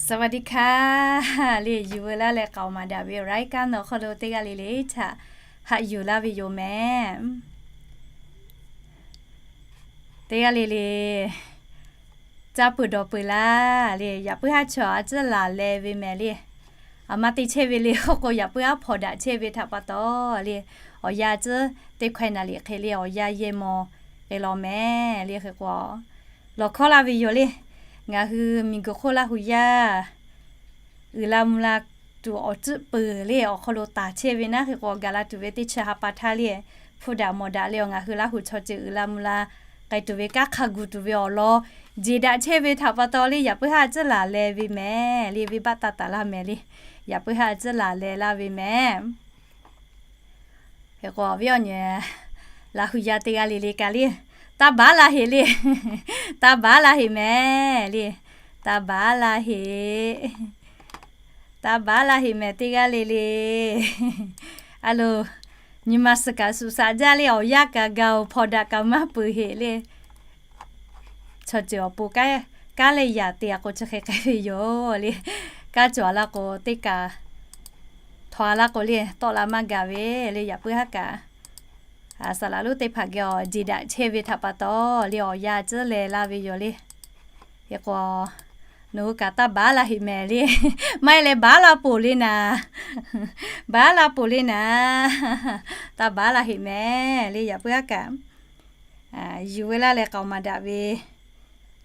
สวัสดีค่ะ le, yuˬ veu laˇ leh k'aoˍ maˍ daꞈ ve รายการ awˬ hk'aw lo teˇ g'aˇ le le htaꞈ haꞈ yuˬ laˇ ve yoˬ mehˍ. Teˇ g'aˇ le le caˇ peuˬ dawˬ peuˬ laˇ le, yaꞈ puiˉ haˉ chaw a ciˉ laˬ leh ve mehˍ le. A ma te chehˇ ve le k'oˆ k'o, yaꞈ puiˉ haˉ hpawnˬ daꞈ chehˇ ve htaꞈ pa taw le, awˬ yanˇ a ciˉ teˇ hkawehˇ naˍ liꞈ hk'e le awˬ yanˇ yehˇ maw k'ai law mehˍ le. Hk'e k'o, lawˬ hkawˇ laˇ ve yoˬ le. Ngaˬ hui miˬguiˬ hk'oˆ Laˇ hu yaˇ uiˍ la mvuh la tuˬ awˬ ceuˬ peuˬ le awˬ hk'aw lo taˍ chehˇ ve naˉ. Hk'e k'o, gaˬ la tuˬ ve teˇ chi ha pa htaˇ le, hpu daꞈ mawˬ daꞈ le awˬ, ngaˬ hui Laˇ hu chaw ceuˬ uiˍ la mvuh la k'ai tuˬ ve, kanˉ hk'a gu tuˬ ve awˬ lawn jeˬ daꞈ chehˇ ve htaꞈ pa taw le, yaꞈ puiˉ haˉ a ciˉ laˬ leh ve mehˍ le. Venˇbaˆ taˇ taˍ laˇ mehˍ le. Yaꞈ puiˉ haˉ a ciˉ laˬ leh laˇ ve mehˍ. Hk'e k'o, awˬ viˉ awˬ nyi Laˇ hu yaˇ teˇ g'aˇ le le kaꞈ le, taˇ baˬ laˇ heꞈ le. Taˇ baˬ laˇ heꞈ mehˍ le. Taˇ baˬ laˇ heꞈ. Taˇ baˬ laˇ heꞈ mehˍ teˇ g'aˇ le le. A lo, nyi ma suhˍ kaꞈ suhˍ shaꞈ jaˇ le, awˬ yanˇ kaꞈ gaˬ-oˬ, hpawnˬ daꞈ kaꞈ maˇ peuˬ heꞈ le. Chaw ceuˬ awˬ pon kanˉ leh yaꞈ te a k'o, chi hk'e k'ai ve yoˬ le. Kanˉ cawˬ a laˇ k'o, teˇ kaꞈ htawnˍ a laˇ k'o le, tawˆ la maˇ gaˬ ve le. Yaꞈ puiˉ haˉ kaꞈ, saˍ laˍ lonˉ teˇ hpaˍ geh awˬ jeˬ daꞈ chehˇ ve htaꞈ pa taw le, awˬ yanˇ a ciˉ leh laˇ ve yoˬ le. Hk'e k'o, nawˬ hui kaꞈ taˇ baˬ laˇ heꞈ mehˍ le. Maˇ heˆ leh baˬ laˇ poˬ le naˍ. Baˬ laˇ poˬ le naˍ. Taˇ baˬ laˇ heꞈ mehˍ le. Yaꞈ puiˉ haˉ kaꞈ, yuˬ veu laˇ leh k'aoˍ maˍ daꞈ ve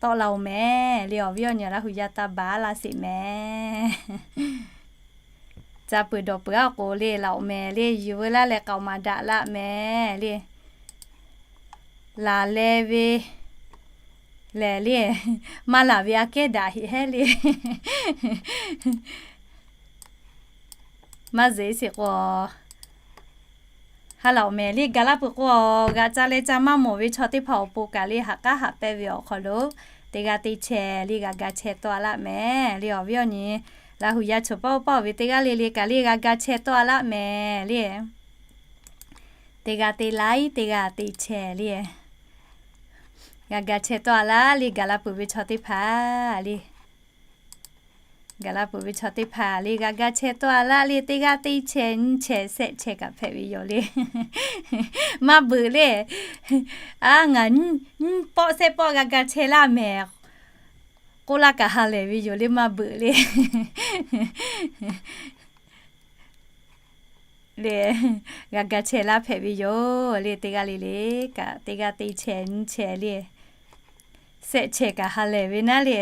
tawˆ la-oˬ mehˍ le. Awˬ viˉ awˬ nyi Laˇ hu yaˇ taˇ baˬ laˇ sheˍ mehˍ. Caˇ peuˬ dawˬ peuˬ a k'o le, laˬ-oˬ mehˍ le. Yuˬ veu laˇ leh k'aoˍ maˍ daꞈ laˇ mehˍ le. Laˬ leh ve lehˬ le, maˇ laˬ ve aꞈ kehˉ daꞈ heꞈ hehˉ le. Maˇ zeꞈ sheˍ k'o, ha laˬ-oˬ mehˍ le. Gaˬ la peuˬ k'o, g'aꞈ ca leh ca maˇ mawˬ ve chaw teˇ hpaˍ awˬ pon kaꞈ le, haꞈ k'aˉ haꞈ pehnˇ ve awˬ hk'aw lo teˇ g'aˇ teˇ chehˇ le g'a ga chehˇ tawˆ a laˇ mehˍ le. Awˬ viˉ awˬ nyi Laˇ hu yaˇ choˬ paˆ oˇ paˆ-oˬ ve teˇ g'aˇ le le kaꞈ le g'a ga chehˇ tawˆ a laˇ mehˍ le. Teˇ g'aˇ teˇ laiˉ, teˇ g'aˇ teˇ chehˇ le g'a ga chehˇ tawˆ a laˇ le. Gaˬ la peuˬ ve chaw teˇ hpaˍ le, gaˬ la peuˬ ve chaw teˇ hpaˍ le g'a ga chehˇ tawˆ a laˇ le. Teˇ g'aˇ teˇ chehˇ, nyiˇ chehˇ, shehˆ chehˇ kaꞈ hpehꞈ ve yoˬ le. Maˇ beuꞈ le. A, ngaˬ nyiˇ pawˆ shehˆ pawˆ g'a ga chehˇ laˇ mehˍ k'oˆ laˇ kaꞈ ha lehˬ ve yoˬ le. Maˇ beuꞈ le. Le, g'a ga chehˇ laˇ hpehꞈ ve yoˬ le. Teˇ g'aˇ le le kaꞈ, teˇ g'aˇ teˇ chehˇ nyiˇ chehˇ le, shehˆ chehˇ kaꞈ ha lehˬ ve naˉ le.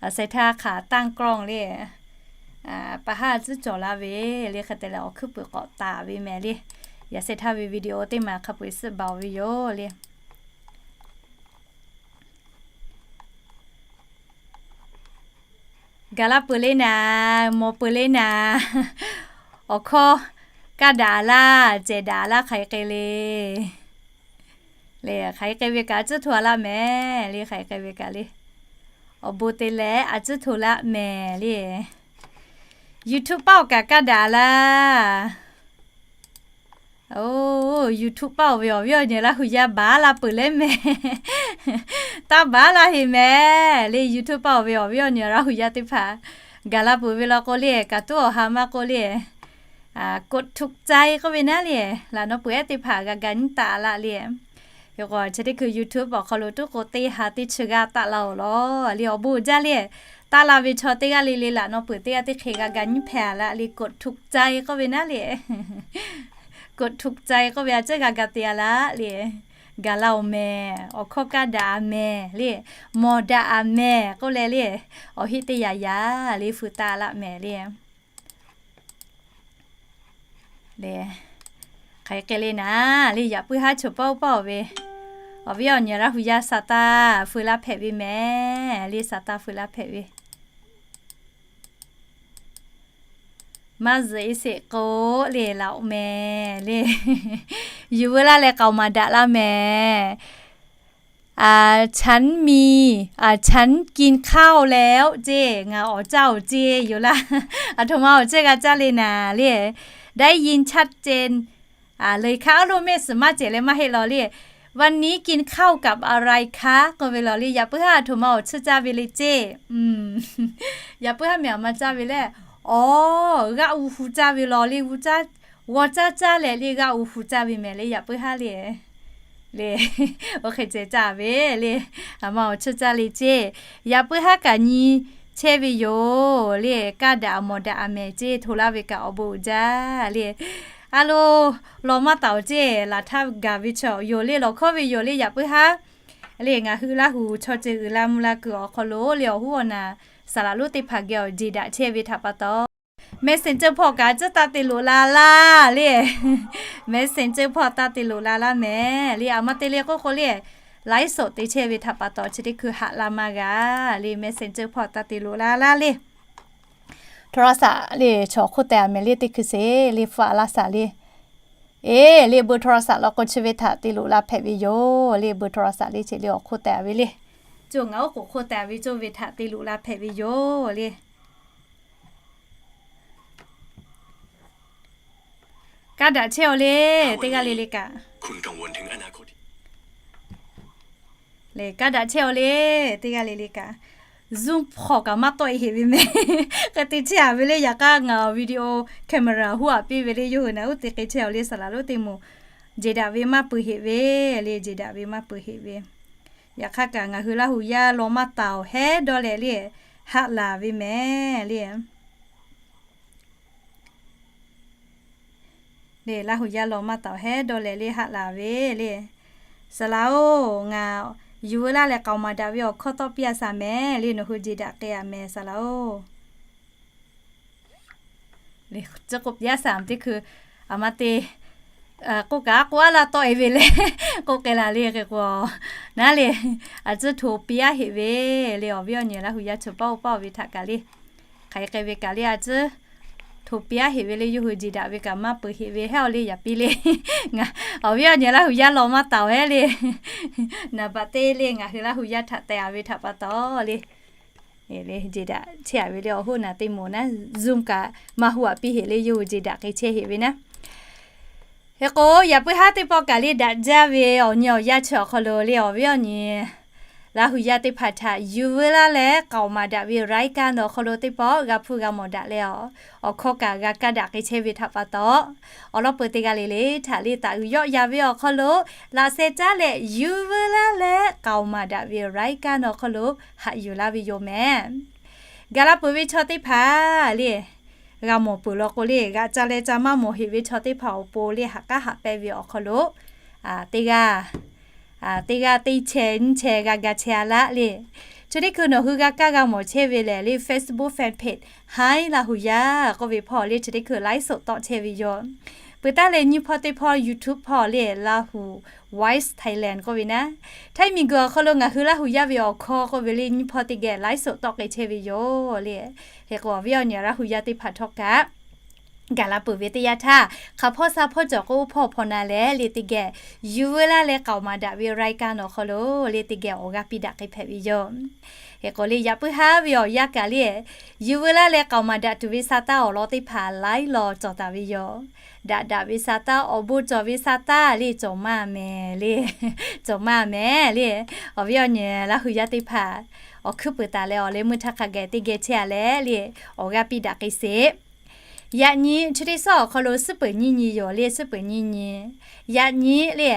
Aˬ sheh htaˇ hk'aˬ tanˇ กล้อง le, pa haˉ tcuhˉ cawˬ la ve le. Hk'e te leh awˬ hkuiˉ puiˍ k'awꞈ taˍ ve mehˍ le. Yaꞈ sheh htaˇ ve video teˇ maˬ hk'a peu-eˬ suhˆ baˬ-oˬ ve yoˬ le. Gaˬ la peuˬ le naˍ, mawˬ peuˬ le naˍ. Awˬ hkawˇ kaˇ daꞈ laˇ, cehˬ daꞈ laˇ, hk'aˬ hk'e k'ai le. Le, hk'aˬ hk'e k'ai ve kaꞈ a ciˉ hto a laˇ mehˍ le. Hk'aˬ hk'e k'ai ve kaꞈ le, awˬ bon te leh a ciˉ hto laˇ mehˍ le. YouTube paˆ awˬ kaꞈ kaˇ daꞈ laˇ. Oˬ, YouTube paˆ-oˬ ve awˬ viˉ awˬ nyi Laˇ hu yaˇ baˬ laˇ peuˬ leh mehˍ. Taˇ baˬ laˇ heꞈ mehˍ le. YouTube paˆ-oˬ ve awˬ viˉ awˬ nyi Laˇ hu yaˇ teˇ hpaˍ gaˬ la peuˬ ve law k'o le, kaꞈ tuˉ awˬ ha maˇ k'oˆ le, กดถูกใจ k'oˆ ve naˉ le, laꞈ naw peuˬ ehˉ teˇ hpaˍ g'a ga nyiˉ taˍ laˇ le. Yoˬ k'o, chi teˇ hkui YouTube awˬ hk'aw lo tuˉ k'o teˇ ha teˇ chi g'aˇ taˆ la-oˬ law le. Awˬ bon jaˇ le, taˆ la ve chaw teˇ g'aˇ le le laꞈ naw peuˬ teˇ g'aˇ teˇ hk'e g'a ga nyiˉ hpehꞈ laˇ le. กดถูกใจ k'oˆ ve naˉ le, กดถูกใจ k'oˆ ve a ciˉ g'a ga te a laˇ le. Gaˬ la-oˬ mehˍ, awˬ hkawˇ kaˇ daꞈ a mehˍ le, mawˬ daꞈ a mehˍ k'oˆ leh le, awˬ heˆ teˇ yaꞈ yaꞈ le fu taˆ laˇ mehˍ le. Le, hk'aˬ hk'e k'ai le naˍ le, yaꞈ puiˉ haˉ choˬ pawˆ pawˆ-oˬ ve awˬ viˉ awˬ nyi Laˇ hu yaˇ sa taˇ feu laˇ hpehꞈ ve mehˍ le. Sa taˇ feu laˇ hpehꞈ ve. Maˇ zuhꞈ e sheˍ k'o le, laˬ-oˬ mehˍ le. Yuˬ veu laˇ leh k'aoˍ maˍ daꞈ laˇ mehˍ. ฉันมี, ฉันกินข้าวแล้ว ceˇ, ngaˬ awˬ caˇ-oˬ ceˇ yoˬ laˇ. Aˬ htoꞈ ma awˬ ceuˬ g'a caˇ le naˍ le. ได้ยินชัดเจน le hkaˇ aˉ lo mehˆ suhˍ maˇ cehˬ leh maˇ heˆ law le. วันนี้กินข้าวกับอะไรคะ k'oˆ ve lawˬ le. Yaꞈ puiˉ haˉ aˬ htoꞈ ma awˬ tsuhˇ caˇ ve le ceˇ. Yaꞈ puiˉ haˉ mehˬ aˬ ma caˇ ve lehˬ, awˬ, g'aˆ uˍ hu caˇ ve lawˬ le. G'aw caˇ caˇ leh le g'aˆ uˍ hu caˇ ve mehˬ le yaꞈ puiˉ haˉ le. Le, oˇ hk'e ceh caˇ ve le. Aˬ ma awˬ tsuhˇ caˇ le ceˇ. Yaꞈ puiˉ haˉ kaꞈ nyi chehˇ ve yoˬ le. Kaˇ daꞈ mawˬ daꞈ a mehˍ ceˇ. Hto laˇ ve kaꞈ awˬ bon uiˍ jaˇ le. A lo, lawˬ maˇ taˍ oˬ ceˇ. Laˬ htaˇ gaˬ ve chaw yoˬ le, lawˬ hkawˇ ve yoˬ le yaꞈ puiˉ haˉ le. Ngaˬ hui Laˇ huˍ chaw ceuˬ uiˍ la mvuh la kuiˬ awˬ hk'aw lo le awˬ hoˉ awˬ naˍ saˍ laˍ lonˉ teˇ hpaˍ geh awˬ jeˬ daꞈ chehˇ ve htaꞈ pa taw, Messenger hpawˇ kaꞈ a tcuhˉ taˇ te loꞈ la laˇ le. Messenger hpawˇ taˇ te loꞈ la laˇ mehˍ le. Aˬ ma te le k'oˆ k'o le, ไลฟ์สด te chehˇ ve htaꞈ pa taw chi teˇ hkui haꞈ la maˇ g'a le. Messenger hpawˇ taˇ te loꞈ la laˇ le. โทรศัพท์ le chaw hk'oˆ teh a mehˍ le teˇ hkui sheˍ le hpu a laˇ shaˍ le. Eˬ le เบอร์โทรศัพท์ law k'o chi ve htaꞈ te loꞈ la hpehꞈ ve yoˬ le. เบอร์โทรศัพท์ le ceˇ le awˬ hk'oˆ teh a ve le. Coˇ ngaˬ oˉ k'oˍ hk'oˆ teh a ve coˇ ve htaꞈ te loꞈ la hpehꞈ ve yoˬ le. Kaˇ daꞈ chehˇ aw le, teˇ g'aˇ le le kaꞈ. Le kaˇ daꞈ chehˇ aw le, teˇ g'aˇ le le kaꞈ. Zoom hk'aw kaꞈ maˇ tawˆ e heꞈ ve mehˍ. Hk'e te chehˇ a ve le. Yaꞈ hk'aˇ ngaˬ video camera huˉ aꞈ piˇ ve le yawˇ hui naˍ uˉ te k'e chehˇ aw le. Saˍ laˍ lonˉ teˇ moˍ jeˬ daꞈ ve maˇ peuˬ heꞈ ve le. Jeˬ daꞈ ve maˇ peuˬ heꞈ ve. Yaꞈ hk'aˇ kaꞈ ngaˬ hui Laˇ huˍ yaˇ law maˇ taˍ awˬ hehˉ dawˇ leh le, haꞈ laˬ ve mehˍ le. Le Laˇ huˍ yaˇ law maˇ taˍ awˬ hehˉ dawˇ leh le haꞈ laˬ ve le. Saˍ laˍ oˬ, ngaˬ yuˬ veu laˇ leh k'aoˍ maˍ daꞈ ve awˬ hkawˇ tawˆ piˇ a shaˍ mehˍ le. Nawˬ hui jeˬ daꞈ k'e a mehˍ saˍ laˍ oˬ. Le, tcuhˉ k'oˆ piˇ a shaˍ teˇ hkui, aˬ ma te k'oˆ kaꞈ k'oˆ a laˇ tawˆ e ve le. K'oˆ k'ai la le hk'e k'o, naˉ le, a tcuhˉ hto piˇ a heꞈ ve le. Awˬ viˉ awˬ nyi Laˇ huˍ yaˇ chaw paˇ oˇ paˇ oˇ ve htaꞈ kaꞈ le, hk'aˬ hk'e k'ai ve kaꞈ le a tcuhˉ hto piˇ a heꞈ ve le. Yawˇ hui jeˬ daꞈ ve kaꞈ maˇ peuˬ heꞈ ve hehˉ aw le yaꞈ piˇ le. Awˬ viˉ awˬ nyi Laˇ huˍ yaˇ law maˇ taˍ awˬ hehˉ le. Naˍ baꞈ te le ngaˬ hui Laˇ huˍ yaˇ htaꞈ teh a ve htaꞈ pa taw le. Le jeˬ daꞈ chehˇ a ve le awˬ hoˉ naˍ teˇ moˍ naˉ Zoom kaꞈ maˇ hu aꞈ piˇ heꞈ le. Yawˇ hui jeˬ daꞈ k'e chehˇ heꞈ ve naˉ. Hk'e k'o yaꞈ puiˉ haˉ teˇ pawˆ kaꞈ le daꞈ jaˇ ve awˬ nyi awˬ yaˇ chi awˬ hk'aw lo le awˬ viˉ awˬ nyi Laˇ huˍ yaˇ teˇ hpaˍ htaꞈ yuˬ veu laˇ leh k'aoˍ maˍ daꞈ ve รายการ awˬ hk'aw lo teˇ pawˆ g'a hpuˇ g'a mawˬ daꞈ leh awˬ, awˬ hkawˇ kaꞈ g'a kaˇ daꞈ k'e chehˇ ve htaꞈ pa taw, awˬ lawn peuˬ teˇ g'aˇ le le htaꞈ le taꞈ uiˍ yawˆ yan ve awˬ hk'aw lo laꞈ sheh caˉ leh yuˬ veu laˇ leh k'aoˍ maˍ daꞈ ve รายการ awˬ hk'aw lo haꞈ yuˬ laˇ ve yoˬ mehˍ. Gaˬ la peuˬ ve chaw teˇ hpaˍ le g'a mawˬ peuˬ law k'o le, g'aꞈ ca leh ca maˇ mawˬ heꞈ ve chaw teˇ hpaˍ awˬ pon le haꞈ k'aˉ haꞈ pehnˇ ve awˬ hk'aw lo teˇ g'aˇ teˇ g'aˇ teˇ chehˇ nyiˇ chehˇ g'a ga chehˇ a laˇ le. Chi teˇ hkui nawˬ hui g'a kaˇ g'a mawˬ chehˇ ve lehˬ le Facebook fan page Haiˉ Laˇ huˍ yaˇ k'oˆ ve hpawˇ le chi teˇ hkui ไลฟ์สด tawˆ chehˇ ve yoˬ. Peuˬ taˉ leh nyiˇ hpawˇ teˇ hpawˇ YouTube hpawˇ le Laˇ huˍ Voice Thailand k'oˆ ve naˉ, Htaiˇ miˬguiˬ awˬ hk'aw lo ngaˬ hui Laˇ huˍ yaˇ ve awˬ hkawˇ k'oˆ ve le nyiˇ hpawˇ teˇ geh ไลฟ์สด tawˆ k'e chehˇ ve yoˬ le. Hk'e k'o awˬ viˉ awˬ nyi Laˇ huˍ yaˇ teˇ hpaˍ htawˇ kaꞈ gaˬ la peuˬ ve teˇ yanˇ htaˇ, hk'aˬ hpawˇ sha hpawˇ cawˬ k'o oˇ hpawˇ hpaw na leh le teˇ geh yuˬ veu laˇ leh k'aoˍ maˍ daꞈ ve รายการ awˬ hk'aw lo le teˇ geh awˬ g'aˇ piˇ daꞈ k'e hpehꞈ ve yoˬ. Hk'e k'o le yaꞈ puiˉ haˉ ve awˬ yanˇ kaꞈ le yuˬ veu laˇ leh k'aoˍ maˍ daꞈ tuˬ ve sha taˇ awˬ lawn teˇ hpaˍ laiˉ law cawˬ taˍ ve yoˬ. Daꞈ daꞈ ve sha taˇ awˬ bon cawˬ ve sha taˇ le cawˬ maˇ mehˍ le. Cawˬ maˇ mehˍ le. Awˬ viˉ awˬ nyi Laˇ huˍ yaˇ teˇ hpaˍ awˬ hkuiˉ peuˬ taˍ leh awˬ leh meuˇ htaˇ hk'a gaˬ teˇ geh chehˇ a leh le awˬ g'aˇ piˇ daꞈ k'e sheˍ. Yaꞈ nyi chi teˇ sawˉ awˬ hk'aw lo suhˉ peuˬ nyiˇ nyi yoˬ le suhˉ peuˬ nyiˇ nyi. Yaꞈ nyi le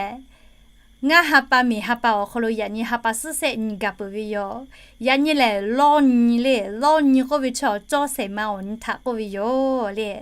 ngaˇ ha pa miˬ ha pa awˬ hk'aw lo yaꞈ nyi ha pa suhˉ shehˆ nyi gaˬ peuˬ ve yoˬ. Yaꞈ nyi lehˬ lawˇ nyi le lawˇ nyi k'oˆ ve chaw cawˇ shehˍ ma awˬ nyi htaꞈ k'oˆ ve yoˬ le.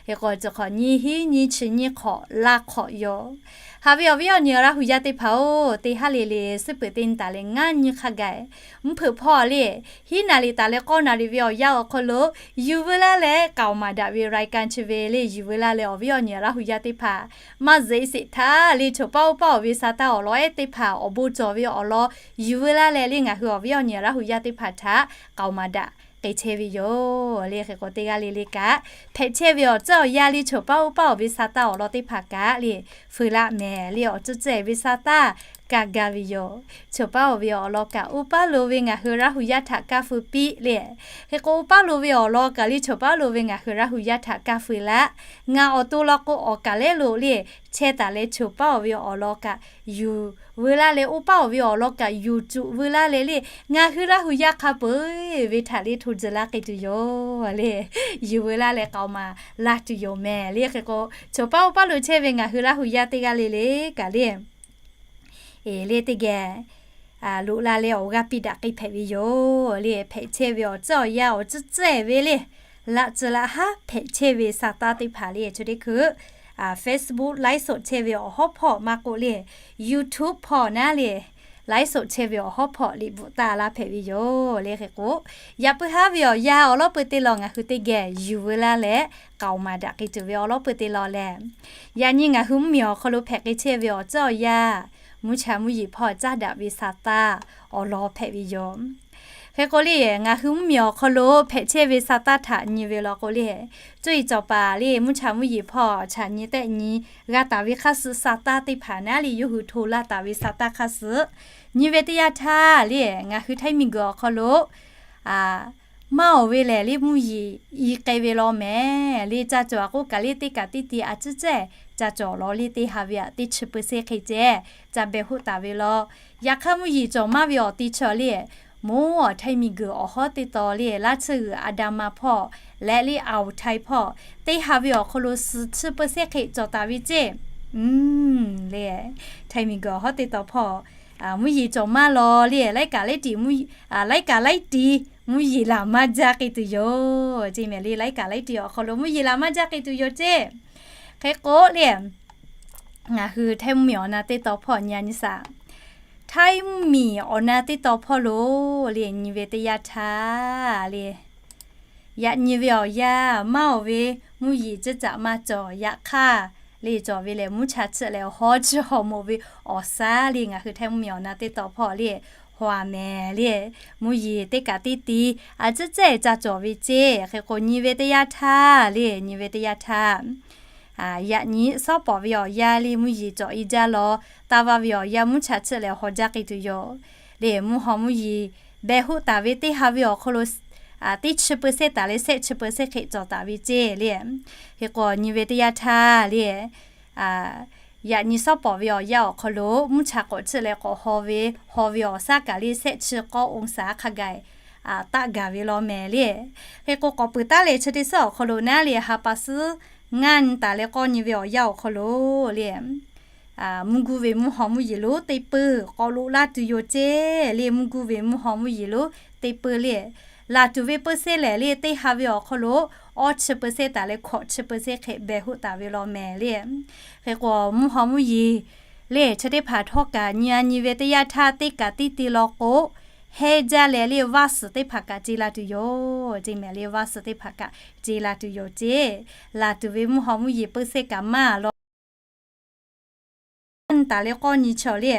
Hk'e k'o chi hk'awꞈ nyiˇ hinˉ nyiˇ chi nyiˇ hk'awꞈ laˇ hk'awꞈ yoˬ. Haꞈ ve awˬ viˉ awˬ nyi Laˇ huˍ yaˇ teˇ hpaˍ oˬ, teˇ haˉ le le suhˉ peuˬ teˇ nyi taˍ leh ngaˇ nyi hk'a gaˬ mvuhˇ hpeuꞈ hpawˇ le hiˉ naˍ riˍ taˍ leh k'awˇ naˍ riˍ ve awˬ yanˇ awˬ hk'aw lo yuˬ veu laˇ leh k'aoˍ maˍ daꞈ ve รายการ chi ve le yuˬ veu laˇ leh awˬ viˉ awˬ nyi Laˇ huˍ yaˇ teˇ hpaˍ maˇ zeꞈ sheˍ htaˇ le chaw paˇ oˇ paˇ awˬ ve sha taˇ awˬ lawn ehˉ teˇ hpaˍ awˬ bon cawˬ ve awˬ lawn yuˬ veu laˇ leh le ngaˬ hui awˬ viˉ awˬ nyi Laˇ huˍ yaˇ teˇ hpaˍ htaꞈ k'aoˍ maˍ daꞈ k'e chehˇ ve yoˬ le. Hk'e k'o teˇ g'aˇ le le kaꞈ hpehꞈ chehˇ ve awˬ tcuhˉ awˬ yanˇ le chaw paˇ oˇ paˇ awˬ ve sha taˇ awˬ lawn teˇ hpaˍ kaꞈ le feu laˆ mehˍ le awˬ tcuhˉ tcuhˉ ve sha taˇ kaˇ gaˇ ve yoˬ. Choˬ paˉ-oˬ ve awˬ lawn kaꞈ, oˇ paˉ lo ve ngaˬ hui Laˇ hu yaˇ htaꞈ kaˇ feu piˇ le. Hk'e k'o, oˇ paˉ lo ve awˬ lawn kaꞈ le, choˬ paˉ lo ve ngaˬ hui Laˇ hu yaˇ htaꞈ kaˇ feu laˇ. Ngaˬ awˬ to law k'o, awˬ kaˍ lehˉ lo le, chehˇ taˍ leh choˬ paˉ-oˬ ve awˬ lawn kaꞈ yuˬ veu laˇ leh, oˇ paˉ-oˬ ve awˬ lawn kaꞈ yuˬ cuꞈ veu laˇ leh le, ngaˬ hui Laˇ hu yaˇ hk'a peu-eˬ ve htaꞈ le hto tcuh laˇ k'ai tuˬ yoˬ le. Yuˬ veu laˇ leh k'aoˍ maˍ laˇ tuˬ yoˬ mehˍ le. Hk'e k'o, choˬ paˉ oˇ paˉ lo chehˇ ve ngaˬ hui Laˇ hu yaˇ teˇ g'aˇ le le kaꞈ le, eˬ le teˇ geh loꞈ la leh awˬ g'aˇ piˇ daꞈ k'ai hpehꞈ ve yoˬ le. Hpehꞈ chehˇ ve awˬ tcuhˉ awˬ yanˇ awˬ tcuhˉ tcuhˉ-eˬ ve le, laꞈ tcuh laꞈ haˉ hpehꞈ chehˇ ve sa taˇ teˇ hpaˍ le, chi teˇ hkui Facebook ไลฟ์สด chehˇ ve awˬ hawˉ hpawˇ maˇ k'oˆ le, YouTube hpawˇ naˉ le, ไลฟ์สด chehˇ ve awˬ hawˉ hpawˇ liꞈ bvuhꞈ taˇ laˇ hpehꞈ ve yoˬ le. Hk'e k'o, yaꞈ puiˉ haˉ ve awˬ yanˇ awˬ lawˉ peu te law ngaˬ hui teˇ geh yuˬ veu laˇ leh k'aoˍ maˍ daꞈ k'ai tuˬ ve awˬ lawˉ peu te law lehˬ, yaꞈ nyi ngaˬ hui mvuhˇmiˬ awˬ hk'aw lo hpehꞈ k'ai chehˇ ve awˬ tcuhˉ awˬ yanˇ, mvuhˇ cha mvuhˇ yeˬ hpawˇ caˇ daꞈ ve sa taˇ awˬ lawn hpehꞈ ve yoˬ. Hk'e k'o le, ngaˬ hui mvuhˇmiˬ awˬ hk'aw lo hpehꞈ chehˇ ve sa taˇ htaꞈ nyi ve law k'o le, cuˇ yiˍ cawˬ paˍ le, mvuhˇ cha mvuhˇ yeˬ hpawˇ chaꞈ nyi tehˆ nyi g'a taˍ ve hk'aˇ suh sa taˇ teˇ hpaˍ naˉ le, yawˇ hui hto laˇ taˍ ve sa taˇ hk'aˇ suh nyi ve teˇ yanˇ htaˇ le, ngaˬ hui Htaiˇ miˬguiˬ awˬ hk'aw lo maˇ oˬ ve lehˬ le, mvuhˇ yeˬ i k'ai ve law mehˍ le. Ca cawˬ a k'oˆ kaꞈ le, teˇ kaꞈ teˇ ti a ciˉ cehˇ ca cawˬ law le, teˇ ha ve aꞈ teˇ chi เปอร์เซ็นต์ hk'e ceh ca beh hoˆ taˍ ve law. Yaꞈ hk'aˇ mvuhˇ yeˬ cawˬ maˇ ve awˬ ti chi le, moˉ awˬ Htaiˇ miˬguiˬ awˬ hawˉ teˇ taw le, laˇ tsuhˇ g'uiˬ Aˍdanˍ ma hpawˇ leh le Aoˍ Htaiˇ hpawˇ teˇ ha ve awˬ hk'aw lo suhˍ chi เปอร์เซ็นต์ hk'e cawˬ taˍ ve ceˇ le. Htaiˇ miˬguiˬ awˬ hawˉ teˇ taw hpawˇ mvuhˇ yeˬ cawˬ maˇ law le, laiˉ kaꞈ laiˉ ti mvuhˇ, laiˉ kaꞈ laiˉ ti mvuhˇ yeˬ laˬ maˇ jaˇ k'ai tuˬ yoˬ ceˇ mehˍ le. Laiˉ kaꞈ laiˉ ti awˬ hk'aw lo mvuhˇ yeˬ laˬ maˇ jaˇ k'ai tuˬ yoˬ ceˇ. Hk'e k'o le, ngaˬ hui Htaiˇ mvuhˇmiˬ awˬ na teˇ taw hpawˇ nyi a nyi shaˍ. Htaiˇ mvuhˇmiˬ awˬ na teˇ taw hpawˇ lo le, nyi ve teˇ yanˇ htaˇ le, yaꞈ nyi ve awˬ yanˇ maˇ oˬ ve mvuhˇ yeˬ ciˇ caꞈ maˇ cawˬ. Yaꞈ hk'aˇ le, cawˬ ve lehˬ mvuhˇ cha chiˆ leh hawˉ chiˇ hawˍ moˍ ve awˬ shaˉ le, ngaˬ hui Htaiˇ mvuhˇmiˬ awˬ na teˇ taw hpawˇ le, haw a mehˍ le. Mvuhˇ yeˬ teˇ kaꞈ teˇ ti a ciˉ cehˇ ca cawˬ ve ceˇ. Hk'e k'o, nyi ve teˇ yanˇ htaˇ le, nyi ve teˇ yanˇ htaˇ, yaꞈ nyi shawˉ pawˍ ve awˬ yanˇ le mvuhˇ yeˬ cawˬ i jaˇ law, taˇ vaˇ ve awˬ yanˇ mvuhˇ cha chiˆ leh haw jaˇ k'ai tuˬ yoˬ le. Mvuhˇ haw mvuhˇ yeˬ beh hoˆ taˍ ve teˇ ha ve awˬ hk'aw lo teˇ chi เปอร์เซ็นต์ taˍ leh shehˆ chi เปอร์เซ็นต์ hk'e cawˬ taˍ ve ceˇ le. Hk'e k'o, nyi ve teˇ yanˇ htaˇ le, yaꞈ nyi shawˉ pawˍ ve awˬ yanˇ awˬ hk'aw lo mvuhˇ cha k'awꞈ chiˆ leh k'awꞈ haw ve, haw ve awˬ shaˉ kaꞈ le shehˆ chi k'awˇ องศา hk'a gaˬ taˆ gaˬ ve law mehˍ le. Hk'e k'o, k'awꞈ peuˬ taˉ leh chi teˇ suhˉ awˬ hk'aw lo naˉ le, ha pa suhˉ ngaˇ nyi taˍ leh k'awˇ nyi ve awˬ yanˇ awˬ hk'aw lo le, mvuhˇ guˇ ve mvuhˇ haw mvuhˇ yeˬ lonˉ teˇ peuˇ k'awꞈ loꞈ laˇ tuˬ yoˬ ceˇ le. Mvuhˇ guˇ ve mvuhˇ haw mvuhˇ yeˬ lonˉ teˇ peuˇ le, laˬ tuˬ ve เปอร์เซ็นต์ lehˬ le, teˇ ha ve awˬ hk'aw lo awˇ chi เปอร์เซ็นต์ taˍ leh hkawꞈ chi เปอร์เซ็นต์ hk'e beh hoˆ taˍ ve law mehˍ le. Hk'e k'o, mvuhˇ haw mvuhˇ yeˬ le chi teˇ hpaˍ htawˇ kaꞈ nyi a nyi ve teˇ yanˇ htaˇ teˇ kaꞈ teˇ ti law k'o, heˇ jaˇ leh le vaˇ suhˍ teˇ hpaˍ kaꞈ ce la tuˬ yoˬ ceˇ mehˍ le. Vaˇ suhˍ teˇ hpaˍ kaꞈ ce la tuˬ yoˬ ceˇ. Laˬ tuˬ ve mvuhˇ haw mvuhˇ yeˬ peuˇ sehˉ kaꞈ maˇ law. Taˍ leh k'awˇ nyi chaw le,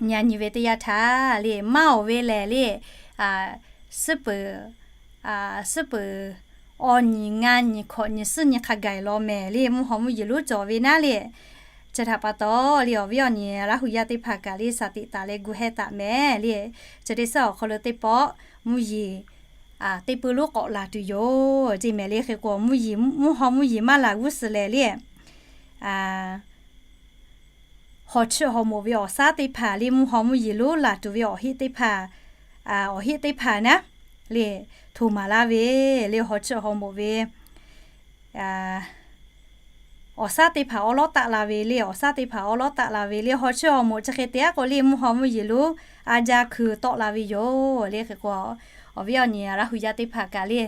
nyi a nyi ve teˇ yanˇ htaˇ le, maˇ oˬ ve lehˬ le, suhˉ peuˬ, suhˉ peuˬ awˇ nyi ngaˇ nyi hkawꞈ nyi suhˉ nyi hk'a gaˬ law mehˍ le. Mvuhˇ haw mvuhˇ yeˬ lonˉ cawˬ ve naˉ le, chi htaꞈ pa taw le, awˬ viˉ awˬ nyi Laˇ hu yaˇ teˇ hpaˍ kaꞈ le shaˍ tiꞈ taˍ leh gu heh taˍ mehˍ le. Chi teˇ suhˉ awˬ hk'aw lo teˇ pawˆ mvuhˇ yeˬ teˇ peuˇ lonˉ k'awꞈ laˬ tuˬ yoˬ ceˇ mehˍ le. Hk'e k'o, mvuhˇ yeˬ, mvuhˇ haw mvuhˇ yeˬ maˇ laˬ g'uˇ suhˍ lehˬ le, hawˬ chiˇ hawˬ moˍ ve awˬ shaˉ teˇ hpaˍ le, mvuhˇ haw mvuhˇ yeˬ lonˉ laˬ tuˬ ve awˬ heˆ teˇ hpaˍ, awˬ heˆ teˇ hpaˍ naˉ le, hto maˍ laˇ ve le, hawˬ chiˇ hawˬ moˍ ve awˬ shaˉ teˇ hpaˍ awˉ lawˉ taˆ la ve le, awˬ shaˉ teˇ hpaˍ awˉ lawˉ taˆ la ve le, hawˬ chiˇ hawˬ moˍ chi hk'e te aˉ k'o le, mvuhˇ haw mvuhˇ yeˬ lonˉ a jaˇ hkui tawˆ la ve yoˬ le. Hk'e k'o, awˬ viˉ awˬ nyi Laˇ hu yaˇ teˇ hpaˍ kaꞈ le,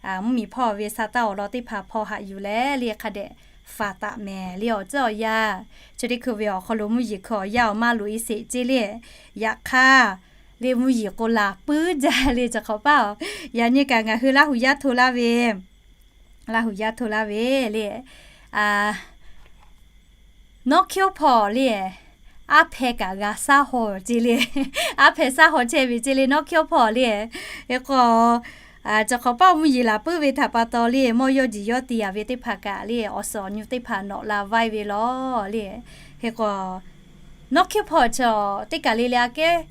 mvuhˇmiˬ hpawˇ ve sa taˇ awˬ lawn teˇ hpaˍ hpaw haꞈ yuˬ leh le hk'a dehꞈ faˍ taˍ mehˍ le. Awˬ tcuhˉ awˬ yanˇ chi teˇ hkui ve awˬ hk'aw lo mvuhˇ yeˬ hkui awˬ yanˇ awˬ maˇ loꞈ e sheˍ ceˇ le. Yaꞈ hk'aˇ le, mvuhˇ yeˬ k'o laˬ puiˉ jaˇ le, chi hk'awꞈ paˉ-oˬ. Yaꞈ nyi kaꞈ ngaˬ hui Laˇ hu yaˇ hto laˇ ve, Laˇ hu yaˇ hto laˇ ve le, nawˉ hkiawˇ hpawˇ le, aˉ hpehˇ kaꞈ g'a shaˉ haw ceˇ le. Aˉ hpehˇ shaˉ haw chehˇ ve ceˇ le, nawˉ hkiawˇ hpawˇ le. Hk'e k'o, chi hk'awꞈ paˉ mvuhˇ yeˬ laˬ puiˉ ve htaꞈ pa taw le, mawˇ yawˇ jiˬ yawˇ ti yaˍ ve teˇ hpaˍ kaꞈ le, awˬ suhˍ awˬ nyu teˇ hpaˍ nawꞈ la vaiˇ ve law le. Hk'e k'o, Nawˉ hkiuˇ hpawˇ chaw teˇ kaˬ le le aꞈ kehˉ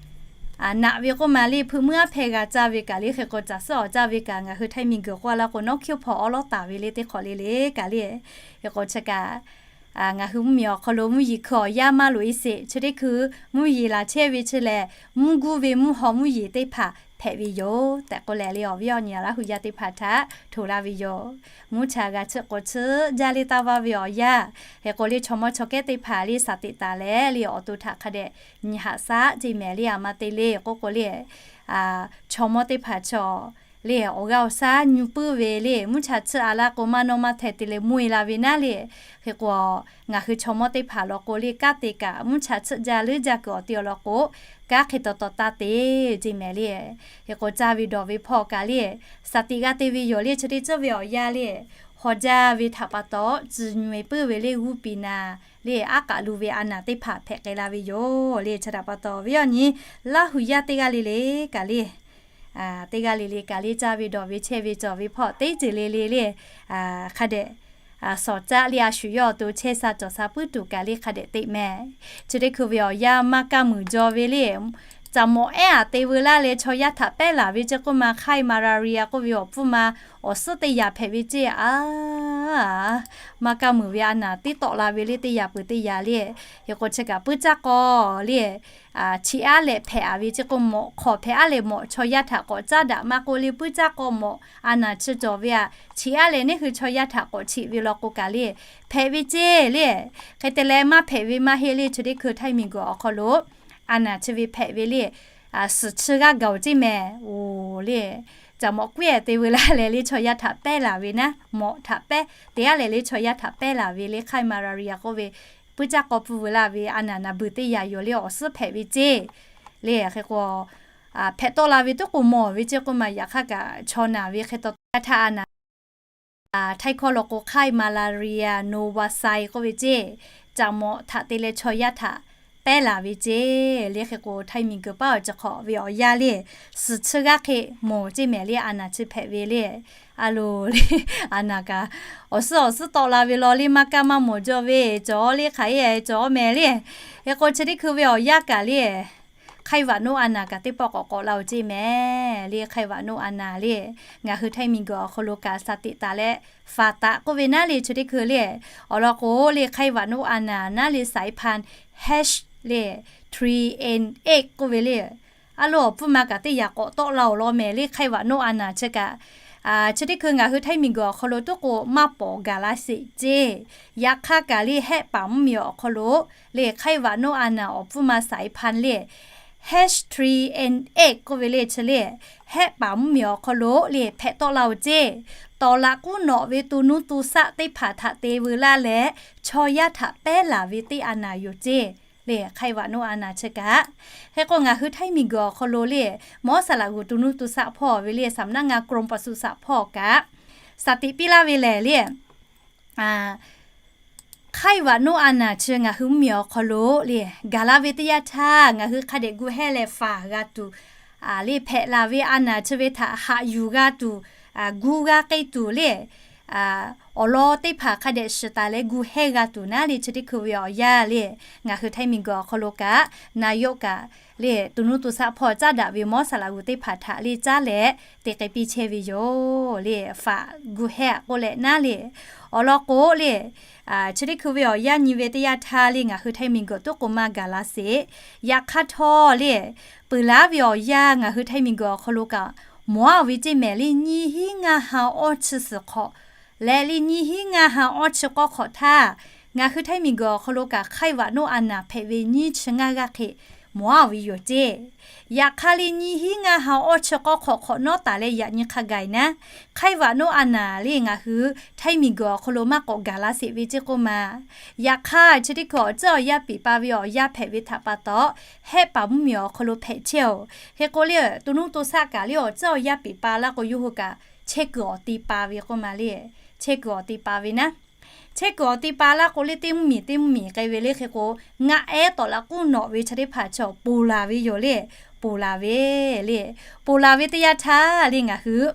naꞈ ve k'oˆ ma le, hpeuꞈ muiˉ aˉ hpehˇ g'a caˇ ve kaꞈ le, hk'e k'o caˬ suhˉ awˬ caˇ ve kaꞈ ngaˬ hui Htaiˇ miˬguiˬ k'oˆ a laˇ k'o, nawˉ hkiuˇ hpawˇ awˉ lawˉ taˍ ve le teˇ hk'awꞈ le le kaꞈ le. Hk'e k'o chi kaꞈ ngaˬ hui mvuhˇmiˬ awˬ hk'aw lo mvuhˇ yeˬ hkui awˬ yanˇ maˇ loꞈ e sheˍ. Chi teˇ hkui mvuhˇ yeˬ laˬ chehˇ ve chi lehˬ, mvuhˇ guˇ ve mvuhˇ haw mvuhˇ yeˬ teˇ hpaˍ hpehꞈ ve yoˬ tehꞈ k'oˆ leh le, awˬ viˉ awˬ nyi Laˇ huˍ yaˇ teˇ hpaˍ htaꞈ htoꞈ laˇ ve yoˬ. Mvuhˇ cha g'a tsuhꞈ k'o tsuhꞈ jaˇ le taˇ vaˇ ve awˬ yanˇ, hk'e k'o le chaw mawˇ chaw kehˉ teˇ hpaˍ le shaˍ teꞈ taˍ leh le, awˬ to htaꞈ hk'a dehꞈ nyi haꞈ shaˉ ceˇ mehˍ le. A ma te le k'oˆ k'o le, chaw mawˇ teˇ hpaˍ chaw le awˬ g'aˇ awˬ shaˉ nyu puiˉ ve le, mvuhˇ cha tsuhꞈ a laˇ k'o maˇ nawˇ maˇ hteh te leh mvuhˇ e la ve naˉ le. Hk'e k'o ngaˬ hui chaw mawˇ teˇ hpaˍ law k'o le, kanˉ te kaꞈ mvuhˇ cha tsuhꞈ jaˇ leuˉ jaˇ kuiˬ awˬ te awˬ lawn k'o, kanˉ hk'e taw taw taˇ te ceˇ mehˍ le. Hk'e k'o caˇ ve dawˬ ve hpawˇ kaꞈ le, shaˍ tiꞈ g'a te ve yoˬ le. Chi teˇ ceuˬ ve awˬ yanˇ le, haw jaˇ ve htaꞈ pa taw tcuh nyi e puiˉ ve le, g'uˇ piˍ naˍ le, aˉ k'aꞈ lu ve a naˍ teˇ hpaˍ hpehꞈ k'ai la ve yoˬ le. Chi htaꞈ pa taw awˬ viˉ awˬ nyi Laˇ huˍ yaˇ teˇ g'aˇ le le kaꞈ le, teˇ g'aˇ le le kaꞈ le caˇ ve dawˬ ve chehˇ ve cawˬ ve hpawˇ teˇ ceuˬ le le le, hk'a dehꞈ sawˍ caˆ le a shu yawˇ awˬ to chehˇ sha cawˬ sha puiˉ tuˬ kaꞈ le hk'a dehꞈ teꞈ mehˍ. Chi teˇ hkui ve awˬ yanˇ maˇ kaˇ muiˬ jaw ve le, caˬ mawꞈ ehˉ aꞈ te veu laˇ leh chaw yaˇ htaꞈ pehˉ laˬ ve ceˇ k'oˆ ma, hk'aiˇ malaria k'oˆ ve awˬ pfuhˇ ma awˬ suhˉ teˇ yaꞈ hpehꞈ ve ceˇ a. Maˇ kaˇ muiˬ ve a naˍ tiˉ tawˆ la ve le, teˇ yaꞈ peuˬ teˇ yaꞈ le. Hk'e k'o chi kaꞈ puiˉ caˇ k'aw le, chiˇ aˉ leh hpehꞈ a ve ceˇ k'oˆ, mawꞈ hk'aw hpehꞈ aˉ leh mawꞈ chaw yaˇ htaꞈ k'awꞈ caˉ daꞈ maˇ k'oˆ le, puiˉ caˇ k'aw mawꞈ a naˍ chi cawˬ ve a, chiˇ aˉ leh neˇ hui chaw yaˇ htaꞈ k'awꞈ chiꞈ ve law k'o kaꞈ le, hpehꞈ ve ceˇ le. Hk'e te leh maˇ hpehꞈ ve maˇ heˆ le. Chi teˇ hkui Htaiˇ miˬguiˬ awˬ hk'aw lo a naˍ chi ve hpehꞈ ve le, suhˍ chi g'aˇ gaˬ oˬ ceˇ mehˍ oˬ le. Caˬ mawꞈ k'uiˉ ehˍ te veu laˇ leh le chaw yaˇ htaꞈ pehˉ laˬ ve naˉ, mawꞈ htaꞈ pehˉ te aˉ leh le chaw yaˇ htaꞈ pehˉ laˬ ve le, hk'aiˇ malaria k'oˆ ve puiˉ caˇ k'aw pfuhˇ veu laˇ ve a naˍ naˍ beuˬ teˇ yaꞈ yoˬ le, awˬ suhˉ hpehꞈ ve ceˇ le. Hk'e k'o hpehꞈ tawˆ la ve tuˉ k'o mawˬ ve ceˇ k'oˆ ma, yaꞈ hk'aˇ kaꞈ chaw naˍ ve hk'e taw taˇ htaˇ a naˍ Htaiˇ hkawˇ law k'o hk'aiˇ malaria โนวาไซ k'oˆ ve ceˇ, caˬ mawꞈ htaꞈ te leh chaw yaˇ htaꞈ pehˉ laˬ ve ceˇ le. Hk'e k'o Htaiˇ miˬguiˬ paˉ awˬ chi hk'awꞈ ve awˬ yanˇ le, suhˍ chi g'aˇ hk'e mawˬ ceˇ mehˍ le, a naˍ chi hpehꞈ ve le. A loˬ le, a naˍ kaꞈ awˬ suhˉ awˬ suhˉ tawˆ la ve law le, maˇ kaˇ maˇ mawˬ jaw ve cawˬ le, hk'aˬ e cawˬ mehˍ le. Hk'e k'o chi teˇ hkui ve awˬ yanˇ kaꞈ le, hk'aiˇ vaꞈ noˆ a naˍ kaꞈ teˇ pawˆ k'awꞈ k'awꞈ la oˬ ceˇ mehˍ le. Hk'aiˇ vaꞈ noˆ a naˍ le, ngaˬ hui Htaiˇ miˬguiˬ awˬ hk'aw lo kaꞈ shaˍ tiꞈ taˍ leh, faˍ taꞈ k'oˆ ve naˉ le, chi teˇ hkui le, awˬ lawn k'o le hk'aiˇ vaꞈ noˆ a naˍ naˉ le สายพันธุ์ H le ทรีเอ็นเอ็กซ์ k'oˆ ve le, a loˬ awˬ pfuhˇ ma kaꞈ teˇ yaꞈ k'awꞈ tawˆ la oˬ law mehˍ le. Hk'aiˇ vaꞈ noˆ a naˍ chi kaꞈ chi teˇ hkui ngaˬ hui Htaiˇ miˬguiˬ awˬ hk'aw lo tuˉ k'o maˇ pawˍ gaˬ la sheˍ ceˇ. Yaꞈ hk'aˇ kaꞈ le hehˆ paˍ mvuhˇmiˬ awˬ hk'aw lo le hk'aiˇ vaꞈ noˆ a naˍ awˬ pfuhˇ ma สายพันธุ์ le H three N eight k'oˆ ve le chi le, hehˆ paˍ mvuhˇmiˬ awˬ hk'aw lo le hpehꞈ tawˆ la oˬ ceˇ. Tawˍ laꞈ k'uˉ nawꞈ ve to nuˇ to shaˆ teˇ hpaˍ htaꞈ te veu laˇ leh, chaw yaˇ htaꞈ pehˉ laˬ ve teˇ a naˍ yoˬ ceˇ. Le hk'aiˇ vaꞈ noˆ a naˍ chi kaꞈ, hk'e k'o ngaˬ hui Htaiˇ miˬguiˬ awˬ hk'aw lo le, mawˇ saˍ laꞈ g'uˬ to nuˇ to shaˆ hpawˇ ve le สำนักงานกรมปศุสัตว์ hpawˇ kaꞈ, shaˍ tiꞈ piˇ laˇ ve lehˬ le, hk'aiˇ vaꞈ noˆ a naˍ chi ngaˬ hui mvuhˇmiˬ awˬ hk'aw lo le, gaˬ la ve teˇ yanˇ htaˇ ngaˬ hui hk'a dehꞈ gu hehˇ leh faˍ g'a tuˬ, le hpehꞈ laˬ ve a naˍ chi ve htaꞈ haꞈ yuˬ g'a tuˬ, gu g'a k'ai tuˬ le, awˬ lawn teˇ hpaˍ hk'a dehꞈ shiˍ taˍ leh gu hehˇ g'a tuˬ naˉ le, chi teˇ hkui ve awˬ yanˇ le, ngaˬ hui Htaiˇ miˬguiˬ awˬ hk'aw lo kaꞈ, naˍ yoˆ kaꞈ le, to nuˇ to shaˆ hpawˇ caˉ daꞈ ve mawˇ saˍ laꞈ g'uˬ teˇ hpaˍ htaꞈ le caˉ leh te k'ai piˇ chehˇ ve yoˬ le, faˍ gu hehˇ a k'oˆ leh naˉ le. Awˬ lawn k'o le, chi teˇ hkui ve awˬ yanˇ nyi ve teˇ yanˇ htaˇ le ngaˬ hui Htaiˇ miˬguiˬ tuˉ k'o maˇ gaˬ la sheˍ. Yaꞈ hk'aˇ htawˇ le, peuˬ laˉ ve awˬ yanˇ ngaˬ hui Htaiˇ miˬguiˬ awˬ hk'aw lo kaꞈ mawˬ a ve ceˇ mehˍ le, nyiˇ hinˉ ngaˇ ha awˇ chi suhˍ hk'awꞈ leh le nyiˇ hinˉ ngaˇ ha awˇ chi k'awˇ hk'awꞈ htaˇ, ngaˬ hui Htaiˇ miˬguiˬ awˬ hk'aw lo kaꞈ hk'aiˇ vaꞈ noˆ a naˍ hpehꞈ ve nyiˇ chi ngaˇ g'aˇ hk'e mawˬ a ve yoˬ ceˇ. Yaꞈ hk'aˇ le nyiˇ hinˉ ngaˇ ha awˇ chi k'awˇ hk'awꞈ hk'awꞈ nawˉ taˍ leh yaꞈ nyi hk'a gaˬ e naˉ, hk'aiˇ vaꞈ noˆ a naˍ le ngaˬ hui Htaiˇ miˬguiˬ awˬ hk'aw lo maˇ k'awꞈ gaˬ la sheˍ ve ceˇ k'oˆ ma. Yaꞈ hk'aˇ chi teˇ hkui awˬ tcuhˉ awˬ yaˇ piˍ pa ve awˬ yanˇ hpehꞈ ve htaꞈ pa taw, hehˆ paˍ mvuhˇmiˬ awˬ hk'aw lo hpehꞈ chehˇ oˬ. Hk'e k'o le, to nuˇ to shaˆ kaꞈ le awˬ tcuhˉ awˬ yaˇ piˍ pa laˇ k'o yawˇ hui kaꞈ chehˇ kuiˬ awˬ te pa ve k'oˆ ma le, chehˇ kuiˬ awˬ te pa ve naˉ. Chehˇ kuiˬ awˬ te pa laˇ k'o le teˇ mvuhˇmiˬ teˇ mvuhˇmiˬ k'ai ve le. Hk'e k'o ngaˆ ehˉ tawˍ laꞈ k'uˉ nawꞈ ve chi teˇ hpaˍ chaw ponˬ laˬ ve yoˬ le, ponˬ laˬ ve le. Ponˬ laˬ ve teˇ yanˇ htaˇ le ngaˬ hui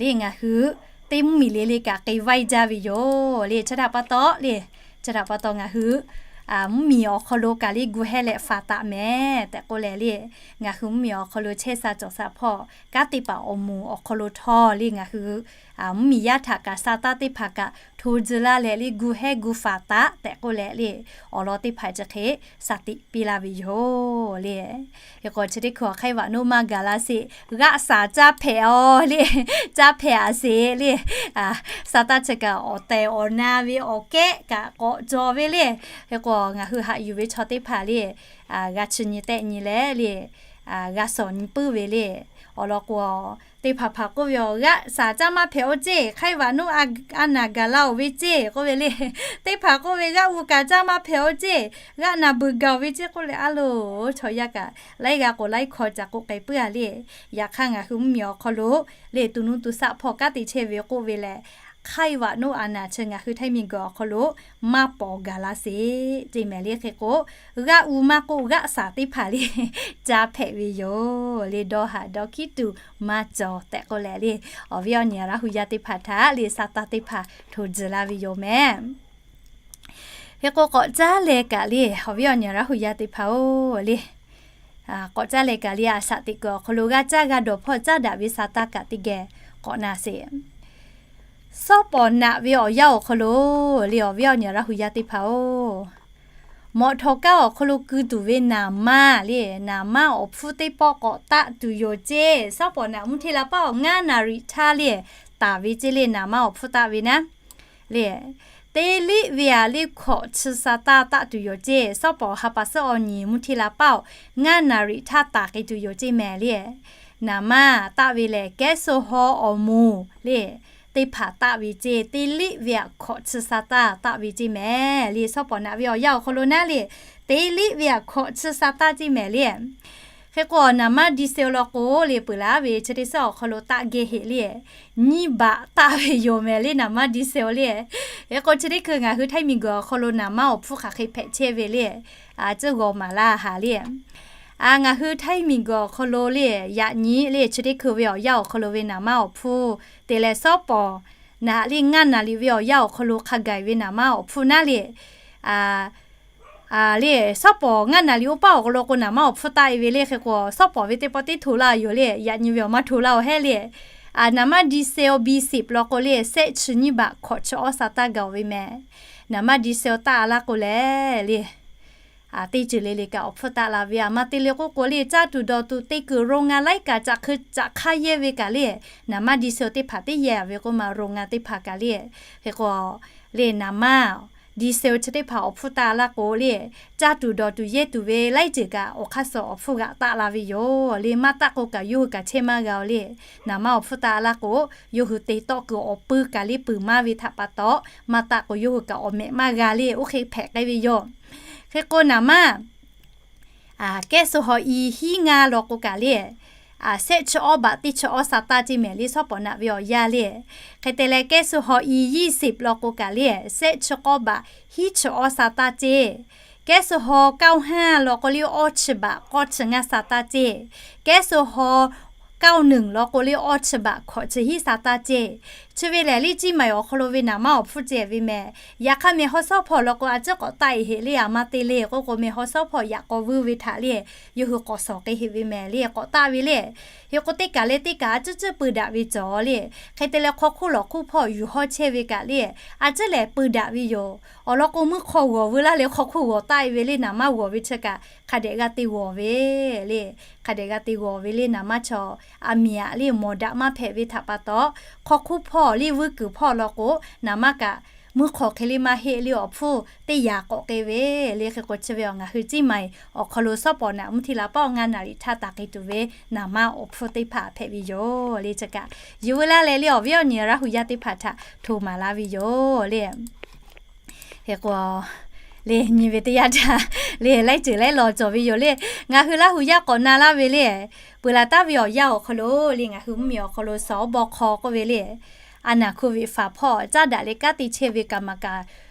le ngaˬ hui teˇ mvuhˇmiˬ le le kaꞈ k'ai vaiˇ jaˇ ve yoˬ le. Chi htaꞈ pa taw le, chi htaꞈ pa taw ngaˬ hui mvuhˇmiˬ awˬ hk'aw lo kaꞈ le gu hehˇ leh faˍ taˍ mehˍ tehꞈ k'oˆ leh le, ngaˬ hui mvuhˇmiˬ awˬ hk'aw lo chehˇ sha cawˬ sha hpawˇ kanˉ teˇ hpaˍ awˬ moˍ awˬ hk'aw lo htawˇ le ngaˬ hui mvuhˇmiˬ yaˇ htaꞈ kaꞈ sha taˇ teˇ hpaˍ kaꞈ hto tcuh laˇ leh le gu hehˇ gu faˍ taˍ tehꞈ k'oˆ leh le, awˬ lawn teˇ hpaˍ chi hk'e shaˍ tiꞈ piˇ laˇ ve yoˬ le. Hk'e k'o chi teˇ hkui awˬ hk'aiˉ vaꞈ noˉ maˇ gaˬ la sheˍ, g'aˆ shaˍ caˇ hpehꞈ-aˬ le, caˇ hpehꞈ-aˬ sheˍ le. Sha taˇ chi kaꞈ awˬ tehˬ awˬ na ve awˬ kehˉ kaꞈ k'awꞈ cawˬ ve le. Hk'e k'o ngaˬ hui haꞈ yuˬ ve chaw teˇ hpaˍ le, g'a chi nyi tehˆ nyi leh le, g'a shawˍ nyi puiˉ ve le. Awˬ lawn k'o, teˇ hpaˍ hpaˍ k'oˆ ve, Aˬ, g'aˆ shaˍ caˇ maˇ hpehꞈ-oˬ ceˇ, hk'aiˉ vaꞈ noˉ a naˬ gaˬ la-oˬ ve ceˇ k'oˆ ve le. Teˇ hpaˍ k'oˆ ve, G'aˆ uˬ kaꞈ caˇ maˇ hpehꞈ-oˬ ceˇ, g'aˆ naˬ beuꞈ gaˬ-oˬ ve ceˇ k'oˆ leh, a loˬ, chaw yaˇ kaꞈ laiˉ g'aˇ k'o laiˉ hkawˇ ca k'oˆ k'ai puiˉ-a le. Yaꞈ hk'aˇ ngaˬ hui mvuhˇmiˬ awˬ hk'aw lo le, to nuˇ to shaˆ hpawˇ kanˉ te chehˇ ve k'oˆ ve lehˬ, hk'aiˉ vaꞈ noˉ a naˬ chi ngaˬ hui htaiˇ miˬguiˬ awˬ hk'aw lo maˇ pawnˍ gaˬ la sheˍ ceˇ mehˍ le. Hk'e k'o, g'aˆ uˬ maˇ k'oˆ g'aˆ shaˍ teˇ hpaˍ le caˇ hpehꞈ ve yoˬ le. Dawˇ haꞈ dawˇ hkiˉ tuˬ maˇ cawˬ tehꞈ k'oˆ leh le, awˬ viˉ awˬ nyi Laˇ hu yaˇ teˇ hpaˍ htaꞈ le sha taˇ teˇ hpaˍ hto tcuh laˇ ve yoˬ mehˍ. Hk'e k'o k'awꞈ caˉ leh kaꞈ le, awˬ viˉ awˬ nyi Laˇ hu yaˇ teˇ hpaˍ-oˬ le, k'awꞈ caˉ leh kaꞈ le, a shaꞈ teꞈ kuiˬ awˬ hk'aw lo g'a caˇ g'a dawˬ hpawˇ caˉ daꞈ ve sha taˇ kaꞈ teˇ geh k'awꞈ na sheˍ. Sawˉ pawˍ naꞈ ve awˬ yanˇ awˬ hk'aw lo le, awˬ viˉ awˬ nyi Laˇ hu yaˇ teˇ hpaˍ-oˬ, mawꞈ htawꞈ kaˇ awˬ hk'aw lo keu tuˬ ve naˍ manˇ le, naˍ manˇ awˬ hpfuhˇ teˇ pawˆ k'awꞈ taˆ tuˬ yoˬ ceˇ. Sawˉ pawˍ naꞈ mvuhˇ hteˇ la paˉ awˬ ngaˇ naˍ riꞈ htaˇ le taˍ ve ceˇ le, naˍ manˇ awˬ hpfuhˇ taˆ ve naˉ le, teˇ liˆ ve-aˬ le hkawꞈ chi sha taˇ taˆ tuˬ yoˬ ceˇ. Sawˉ pawˍ ha pa suhˉ awˬ nyi mvuhˇ hteˇ la paˉ awˬ ngaˇ naˍ riꞈ htaˇ taˍ k'ai tuˬ yoˬ ceˇ mehˍ le. Naˍ manˇ taˆ ve lehˬ, kehˉ suh haw awˬ moˍ le teˇ hpaˍ taˆ ve ceˇ. Teˇ liˆ ve-aˬ hkawꞈ chi sha taˇ taˆ ve ceˇ mehˍ le. Sawˉ pawˍ naꞈ ve awˬ yanˇ awˬ hk'aw lo naˉ le, teˇ liˆ ve-aˬ hkawꞈ chi sha taˇ ceˇ mehˍ le. Hk'e k'o, naˍ manˇ diesel law k'o le, peuˬ laˇ ve chi teˇ suhˉ awˬ hk'aw lo taˆ geh heꞈ le, nyiˇ baꞈ taˆ ve yoˬ mehˍ le, naˍ manˇ diesel le. Hk'e k'o, chi teˇ hkui ngaˬ hui htaiˇ miˬguiˬ awˬ hk'aw lo naˍ manˇ awˬ hpfuhˇ hk'aˬ hk'e hpehꞈ chehˇ ve le, a ciˉ g'aw maˍ laˇ haˍ le. A, ngaˬ hui htaiˇ miˬguiˬ awˬ hk'aw lo le, yaꞈ nyi le chi teˇ hkui ve awˬ yanˇ awˬ hk'aw lo ve naˍ manˇ awˬ hpfuhˇ te leh, sawˉ pawˍ naꞈ le ngaˇ naˍ riꞈ ve awˬ yanˇ awˬ hk'aw lo hk'a gaˬ ve naˍ manˇ awˬ hpfuhˇ naˉ le. A, le, sawˉ pawˍ ngaˇ naˍ riꞈ oˇ paˉ awˬ hk'aw lo k'o, naˍ manˇ awˬ hpfuhˇ taˆ e ve le. Hk'e k'o, sawˉ pawˍ ve teˇ pawˆ teˇ hto laˇ yoˬ le, yaꞈ nyi ve awˬ maˇ hto laˇ-oˬ hehˉ le. A, naˍ manˇ diesel B siˍ law k'o le, sehˆ chi nyiˇ baꞈ hkawꞈ chi awˇ sha taˇ gaˬ-oˬ ve mehˍ. Naˍ manˇ diesel taˆ a laˇ k'o lehˬ le, a, teˇ ceuˬ le le kaꞈ awˬ hpfuhˇ taˆ la ve, a ma te le k'oˆ k'o le, caˇ tuˬ dawˬ tuˬ te kuiˬ โรงงาน laiˉ kaꞈ caꞈ hk'aˇ yehˇ ve kaꞈ le, naˍ manˇ diesel teˇ hpaˍ teˇ yehˇ ve k'oˆ ma โรงงาน teˇ hpaˍ kaꞈ le. Hk'e k'o, le naˍ manˇ diesel chi teˇ hpaˍ awˬ hpfuhˇ taˆ laˇ k'o le, caˇ tuˬ dawˬ tuˬ yehˇ tuˬ ve laiˉ ceuˬ kaꞈ awˬ hk'aˇ suh awˬ hpfuhˇ g'aꞈ taˆ la ve yoˬ le. Maˇ taˆ k'o kaꞈ yawˇ hui kaꞈ chehˇ maˇ g'a-oˬ le. Naˍ manˇ awˬ hpfuhˇ taˆ laˇ k'o, yawˇ hui te tawˆ kuiˬ awˬ pui kaꞈ le peuˬ maˇ ve htaꞈ pa taw, maˇ taˆ k'o yawˇ hui kaꞈ awˬ mehꞈ maˇ g'a le, oˇ hk'e hpehꞈ k'ai ve yoˬ. Hk'e k'o naˍ manˇ kehˉ suh haw i hiˉ ngaˇ law k'o kaꞈ le, sehˆ chi awˇ baꞈ teˇ chi awˇ sha taˇ ceˇ mehˍ le, sawˉ pawˍ naꞈ ve awˬ yanˇ le. Hk'e te leh kehˉ suh haw i ยี่สิบ law k'o kaꞈ le, sehˆ chi k'awˇ baꞈ hiˉ chi awˇ sha taˇ ceˇ. Kehˉ suh haw เก้าสิบห้า law k'o le, awˇ chi baꞈ k'awˇ chi ngaˇ sha taˇ ceˇ. Kehˉ suh haw เก้าสิบเอ็ด law k'o le, awˇ chi baꞈ hkawꞈ chi hiˉ sha taˇ ceˇ. Chi ve lehˬ le, ciˇ maiˍ awˬ hk'aw lo ve naˍ manˇ awˬ hpfuhˇ ceh ve mehˍ. Yaꞈ hk'aˇ mehˬ haw sawˉ hpawˇ law k'o, a ciˉ k'awꞈ taˆ e heꞈ le, a ma te le k'oˆ k'o, mehˬ haw sawˉ hpawˇ yaꞈ k'aw vuiˇ ve htaꞈ le, yawˇ hui k'awꞈ shawˍ k'ai heꞈ ve mehˍ le, k'awꞈ taˆ ve le. Hk'e k'o, teˇ kaˬ leh teˇ kaˬ a ciˉ ciˉ peu daꞈ ve cawˬ le. Hk'e te leh hk'aw hk'oˆ lawˬ hk'oˆ hpawˇ yuˬ hawˇ chehˇ ve kaꞈ le, a ciˉ lehˬ peu daꞈ ve yoˬ. Awˬ lawn k'o, mvuhˇ hk'aw g'awˬ veu laˇ leh hk'aw hk'oˆ g'awˬ taˆ e ve le, naˍ manˇ g'awˬ ve chi kaꞈ hk'a dehꞈ g'a te g'awˬ ve le. Hk'a dehꞈ g'a te g'awˬ ve le, naˍ manˇ chaw a miˍ aꞈ le mawˬ daꞈ maˇ hpehꞈ ve htaꞈ pa taw, hk'aw hk'oˆ hpawˇ le vuiˇ kuiˬ hpawˇ law k'o, naˍ manˇ kaꞈ mvuhˇ hk'aw hk'e le maˇ heˆ le, awˬ hpfuhˇ teˇ yaꞈ k'awꞈ k'ai ve le. Hk'e k'o, chi ve awˬ ngaˬ hui ciˇ maiˍ awˬ hk'aw lo sawˉ pawˍ naꞈ mvuhˇ hteˇ la paˉ awˬ ngaˇ naˍ riꞈ htaˇ taˍ k'ai tuˬ ve naˍ manˇ awˬ hpfuhˇ teˇ hpaˍ hpehꞈ ve yoˬ le. Chi kaꞈ yonˍ veu laˇ leh le, awˬ viˉ awˬ nyi Laˇ hu yaˇ teˇ hpaˍ htaꞈ hto maˍ laˇ ve yoˬ le. Hk'e k'o, le nyi ve teˇ yanˇ htaˇ le, laiˉ ceuˬ laiˉ law cawˬ ve yoˬ le. Ngaˬ hui Laˇ hu yaˇ k'awꞈ na laˇ ve le, peuˬ laˬ taˍ ve awˬ yanˇ awˬ hk'aw lo le, ngaˬ hui mvuhˇmiˬ awˬ hk'aw lo สบค k'oˆ ve le, a naˬ hku ve faˍ hpawˇ caˉ daꞈ leh kanˉ te chehˇ ve kaꞈ maˍ kaꞈ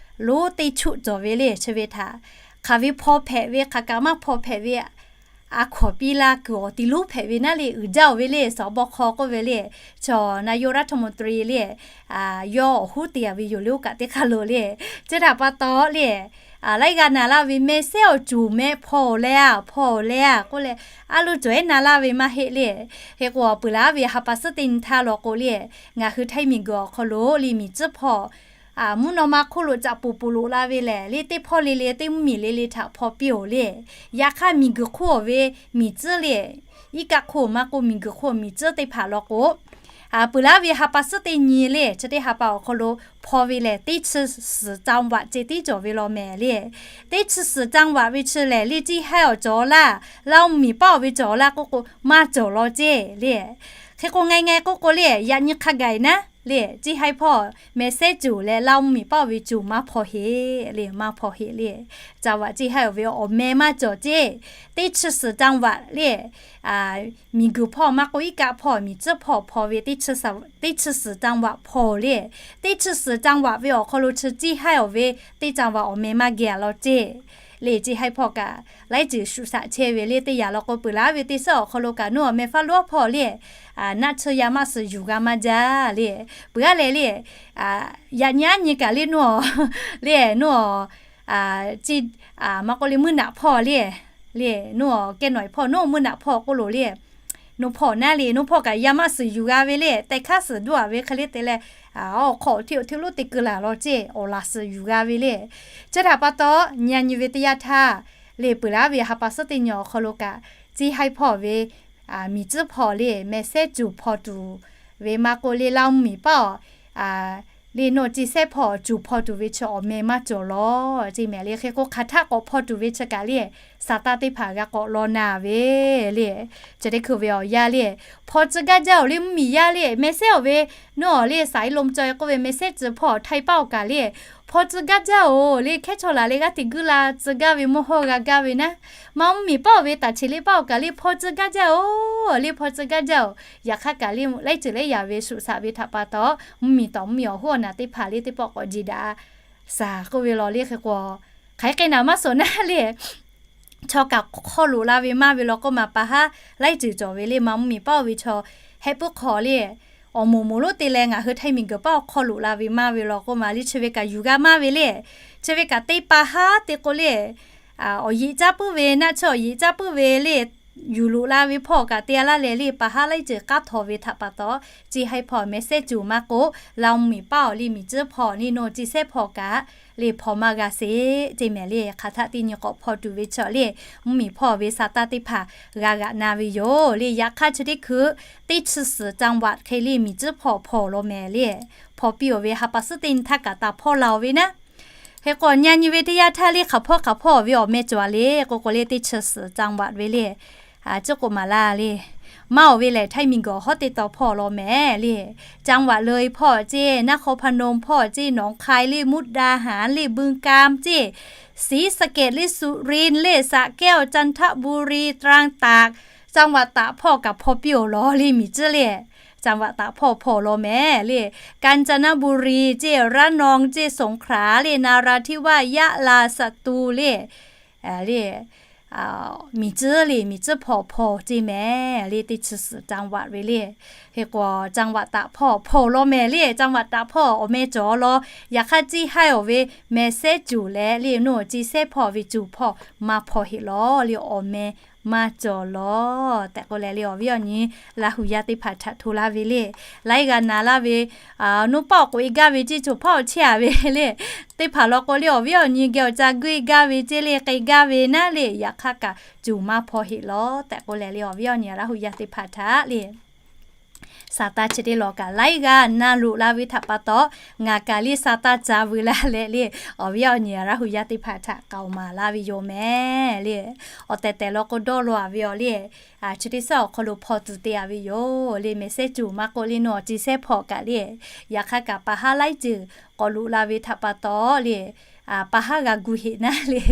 lonˉ teˇ chuˆ cawˬ ve le. Chi ve htaꞈ hk'aˬ ve hpaw hpehꞈ ve, hk'aˬ kaꞈ maˇ hpaw hpehꞈ ve, a hkawnˍ piˇ laˇ kuiˬ awˬ ti lonˉ hpehꞈ ve naˉ le, uiˍ jaˇ-oˬ ve le, สบค k'oˆ ve le, chaw นายกรัฐมนตรี le, yawˇ awˬ hoˉ te a ve yoˬ le, oˇ kaꞈ teˇ hk'aˇ lo le. Chi htaꞈ pa taw le, Laiˉ g'aˇ na laˇ ve meh sehˉ awˬ cuˬ meh hpaw le a, hpaw le a k'oˆ leh, a lo cawˬ ehˉ na laˇ ve maˇ heˆ le. Hk'e k'o, peuˬ laˇ ve ha pa suhˉ teˇ nyi htaˇ law k'o le, ngaˬ hui htaiˇ miˬguiˬ awˬ hk'aw lo le miˬ tcuhˉ hpaw mvuhˇ naw ma hk'oˆ lo caꞈ poˍ poˍ loꞈ la ve lehˬ le, teˇ hpawˇ le le teˇ mvuhˇmiˬ le le htaꞈ hpaw piˇ-oˬ le. Yaꞈ hk'aˇ, miˬguiˬ hk'oˆ awˬ ve miˬ tcuhˉ le, iˉ kaˆ hk'oˆ maˇ k'oˆ, miˬguiˬ hk'oˆ miˬ tcuhˉ teˇ hpaˍ law k'o, peuˬ laˇ ve ha pa suhˉ teˇ nyi le, chi teˇ ha pa awˬ hk'aw lo hpaw ve lehˬ, teˇ chi suhˍ จังหวัด ceh tiˉ cawˬ ve law mehˍ le. Teˇ chi suhˍ จังหวัด ve chi lehˬ le, ceˇ haiˇ awˬ cawˬ laˇ, Laˇ huˍ miˬ paˆ awˬ ve cawˬ laˇ k'oˆ k'o, maˇ cawˬ law ceˇ le. Hk'e k'o, ngaˬ ngaˬ k'oˆ k'o le, yaꞈ nyi hk'a gaˬ naˉ le, ceˇ haiˇ hpawˇ meh sehˉ cuˬ leh Laˇ huˍ miˬ paˆ awˬ ve cuˬ maˇ hpaw heˆ le, maˇ hpaw heˆ le. จังหวัด ceˇ haiˇ awˬ ve awˬ meh maˇ cawˬ ceˇ. Teˇ chi suhˍ จังหวัด le, miˬguiˬ hpawˇ maˇ k'oˆ, iˉ kaˆ hpawˇ miˬ tcuhˉ hpawˇ hpaw ve teˇ chi suhˍ จังหวัด hpaw le. Teˇ chi suhˍ จังหวัด ve awˬ hk'aw lo chi ceˇ haiˇ awˬ ve teˇ จังหวัด awˬ meh maˇ geh a law ceˇ le. Ceˇ haiˇ hpawˇ kaꞈ laiˉ ceuˬ shuꞈ shaꞈ chehˇ ve le. Teˇ yanˇ law k'o, peuˬ laˇ ve teˇ suhˉ awˬ hk'aw lo kaꞈ nawˇ awˬ meh faˉ loˉ hpawˇ le, naˆ tsuhˇ yaˇ maˇ suhˍ yuˬ g'a maˇ jaˇ le. Peuˬ aˉ leh le, yaꞈ nyi aˉ nyi kaꞈ le nawˇ le, nawˇ ceˇ maˇ k'oˆ le, mvuhˇ naꞈ hpawˇ le, le nawˇ kehˉ nawˬ hpawˇ, nawˇ mvuhˇ naꞈ hpawˇ k'oˆ lo le, nawˇ hpawˇ naˉ le, nawˇ hpawˇ kaꞈ yaˇ maˇ suhˍ yuˬ g'a ve le. Teh hkaˇ suhˍ duˇ a ve hk'e le te leh, awˬ hk'awꞈ hteˇ awˬ hteˇ lonˉ te keu laˬ law ceˇ, awˬ laˬ suhˍ yuˬ g'a ve le. Chi htaꞈ pa taw, nyi a nyi ve teˇ yanˇ htaˇ le, peuˬ laˇ ve ha pa suhˉ teˇ nyi awˬ hk'aw lo kaꞈ, ceˇ haiˇ hpawˇ ve miˬ tcuhˉ hpaw le, meh sehˉ cuˬ hpaw tuˬ ve maˇ k'oˆ le, Laˇ huˍ miˬ paˆ le nawˇ ceˇ sehˉ hpawˇ cuˬ hpaw tuˬ ve chi awˬ meh maˇ cawˬ law ceˇ mehˍ le. Hk'e k'o, hk'aˬ htaˆ k'awꞈ hpaw tuˬ ve chi kaꞈ le, Saˍtanˍ teˇ hpaˍ g'a k'awꞈ law na ve le. Chi teˇ hkui ve awˬ yanˇ le, hpaw tcuh gaˇ jaˇ-oˬ le, mvuhˇmiˬ yaˇ le, meh sehˉ awˬ ve, nawˇ awˬ le สายลม caweh k'oˆ ve meh sehˉ cuˬ hpaw htaiˇ paˆ awˬ kaꞈ le, hpaw tcuh gaˇ jaˇ-oˬ le, hkehˉ chaw laˬ le g'aˇ hteꞈ guiˇ la tcuh gaˇ ve mawˇ hawˇ g'a gaˇ ve naˉ, maˇ mvuhˇmiˬ paˆ awˬ ve taˍ cheˍ le paˆ awˬ kaꞈ le, hpaw tcuh gaˇ jaˇ-oˬ le, hpaw tcuh gaˇ jaˇ-oˬ. Yaꞈ hk'aˇ kaꞈ le, laiˉ ceuˬ laiˉ yaꞈ ve shuꞈ shaꞈ ve htaꞈ pa taw, mvuhˇmiˬ tawˍ mvuhˇmiˬ awˬ hoˉ awˬ naˬ teˇ hpaˍ le teˇ pawˆ k'awꞈ jeˬ daꞈ shaˍ k'oˆ ve law le. Hk'e k'o, hk'aˬ hk'e naˬ maˇ suhˍ naˉ le, chaw kaꞈ hk'aw loꞈ la ve maˇ ve law k'oˆ ma, pa haˉ laiˉ ceuˬ cawˬ ve le, maˇ mvuhˇmiˬ paˆ awˬ ve chaw heh puiˉ hk'aw le, awˬ moˍ moˍ lonˉ te leh ngaˬ hui htaiˇ miˬguiˬ paˆ awˬ hk'aw loꞈ la ve maˇ ve law k'oˆ ma le, chi ve kaꞈ yuˬ g'a maˇ ve le. Chi ve kaꞈ teˇ pa haˉ te k'o le, awˬ yeꞈ caˇ puiˉ ve, naˆ tsuhˇ awˬ yeꞈ caˇ puiˉ ve le, yuˬ loꞈ la ve hpawˇ kaꞈ te a laˇ leh le, pa haˉ laiˉ ceuˬ k'aˉ htaw ve htaꞈ pa taw, ceˇ haiˇ hpawˇ meh sehˉ cuˬ maˇ k'oˆ, Laˇ huˍ miˬ paˆ awˬ le miˬ tcuhˉ hpawˇ le nawˇ ceˇ sehˉ hpawˇ kaꞈ le hpaw maˇ g'a sheˍ ceˇ mehˍ le. Hk'aˬ htaˆ teˇ nyi k'awꞈ hpaw tuˬ ve chaw le, mvuhˇmiˬ hpawˇ ve Saˍtanˍ teˇ hpaˍ g'a g'aꞈ na ve yoˬ le. Yaꞈ hk'aˇ chi teˇ hkui teˇ chi suhˍ จังหวัด hk'e le miˬ tcuhˉ hpaw hpaw law mehˍ le, hpaw piˇ-oˬ ve ha pa suhˉ teˇ nyi htaˇ kaꞈ taˍ hpawˇ la-oˬ ve naˉ. Hk'e k'o, nyi a nyi ve teˇ yanˇ htaˇ le, hk'aˬ hpawˇ hk'aˬ hpawˇ ve awˬ meh cawˬ a le k'oˆ k'o le, teˇ chi suhˍ จังหวัด ve le, chi k'oˆ maˍ laˇ le, maˇ-oˬ ve lehˬ htaiˇ miˬguiˬ hawˉ teˇ taw hpawˇ law mehˍ le. จังหวัดเลย hpawˇ ceˇ, นครพนม hpawˇ ceˇ, หนองคาย le, มุกดาหาร le, บึงกาฬ ceˇ, ศรีสะเกษ le, สุรินทร์ le, สระแก้ว จันทบุรี ตรัง ตาก จังหวัดตาก hpawˇ kaꞈ hpaw piˇ-oˬ law le miˬ tcuhˉ le. จังหวัดตาก hpawˇ hpaw law mehˍ le, กาญจนบุรี ceˇ, ระนอง ceˇ, สงขลา le, นราธิวาส ยะลา สตูล le, le miˬ tcuhˉ le miˬ tcuhˉ hpaw hpaw ceˇ mehˍ le, teˇ chi suhˍ จังหวัด ve le. Hk'e k'o, จังหวัดตาก hpawˇ hpaw law mehˍ le, จังหวัดตาก hpawˇ awˬ meh cawˬ law. Yaꞈ hk'aˇ ceˇ haiˇ awˬ ve meh sehˉ cuˬ leh le nawˇ ceˇ sehˉ hpawˇ ve cuˬ hpawˇ maˇ hpaw heˆ law le, awˬ meh maˇ cawˬ law. Tehꞈ k'oˆ leh le, awˬ viˉ awˬ nyi Laˇ huˍ yaˇ teˇ hpaˍ htaꞈ hto laˇ ve le, laiˉ g'a na laˇ ve, nawˇ paˆ awˬ k'oꞈ e gaˇ ve ceˇ, chaw hpaˇ awˬ chehˇ a ve le, teˇ hpaˍ law k'o le, awˬ viˉ awˬ nyi geh awˬ ca guˇ e gaˇ ve ceˇ le, k'ai gaˇ ve naˉ le. Yaꞈ hk'aˇ kaꞈ cuˬ maˇ hpaw heˆ law tehꞈ k'oˆ leh le, awˬ viˉ awˬ nyi Laˇ huˍ yaˇ teˇ hpaˍ htaꞈ le Saˍtanˍ chi teˇ law kaꞈ laiˉ g'a na loꞈ la ve htaꞈ pa taw, ngaˬ kaꞈ le Saˍtanˍ ca veu laˇ leh le, awˬ viˉ awˬ nyi Laˇ huˍ yaˇ teˇ hpaˍ htaꞈ k'aoˍ maˍ laˇ ve yoˬ mehˍ le. Awˬ tehˬ tehˬ law k'o dawˇ law a ve awˬ le, chi teˇ suhˉ awˬ hk'aw lo hpaw tuˬ te a ve yoˬ le, meh sehˉ cuˬ maˇ k'oˆ le nawˇ ceˇ sehˉ hpawˇ kaꞈ le. Yaꞈ hk'aˇ kaꞈ pa haˉ laiˉ ceuˬ k'awꞈ loꞈ la ve htaꞈ pa taw le, pa haˉ g'a gu heꞈ naˉ le,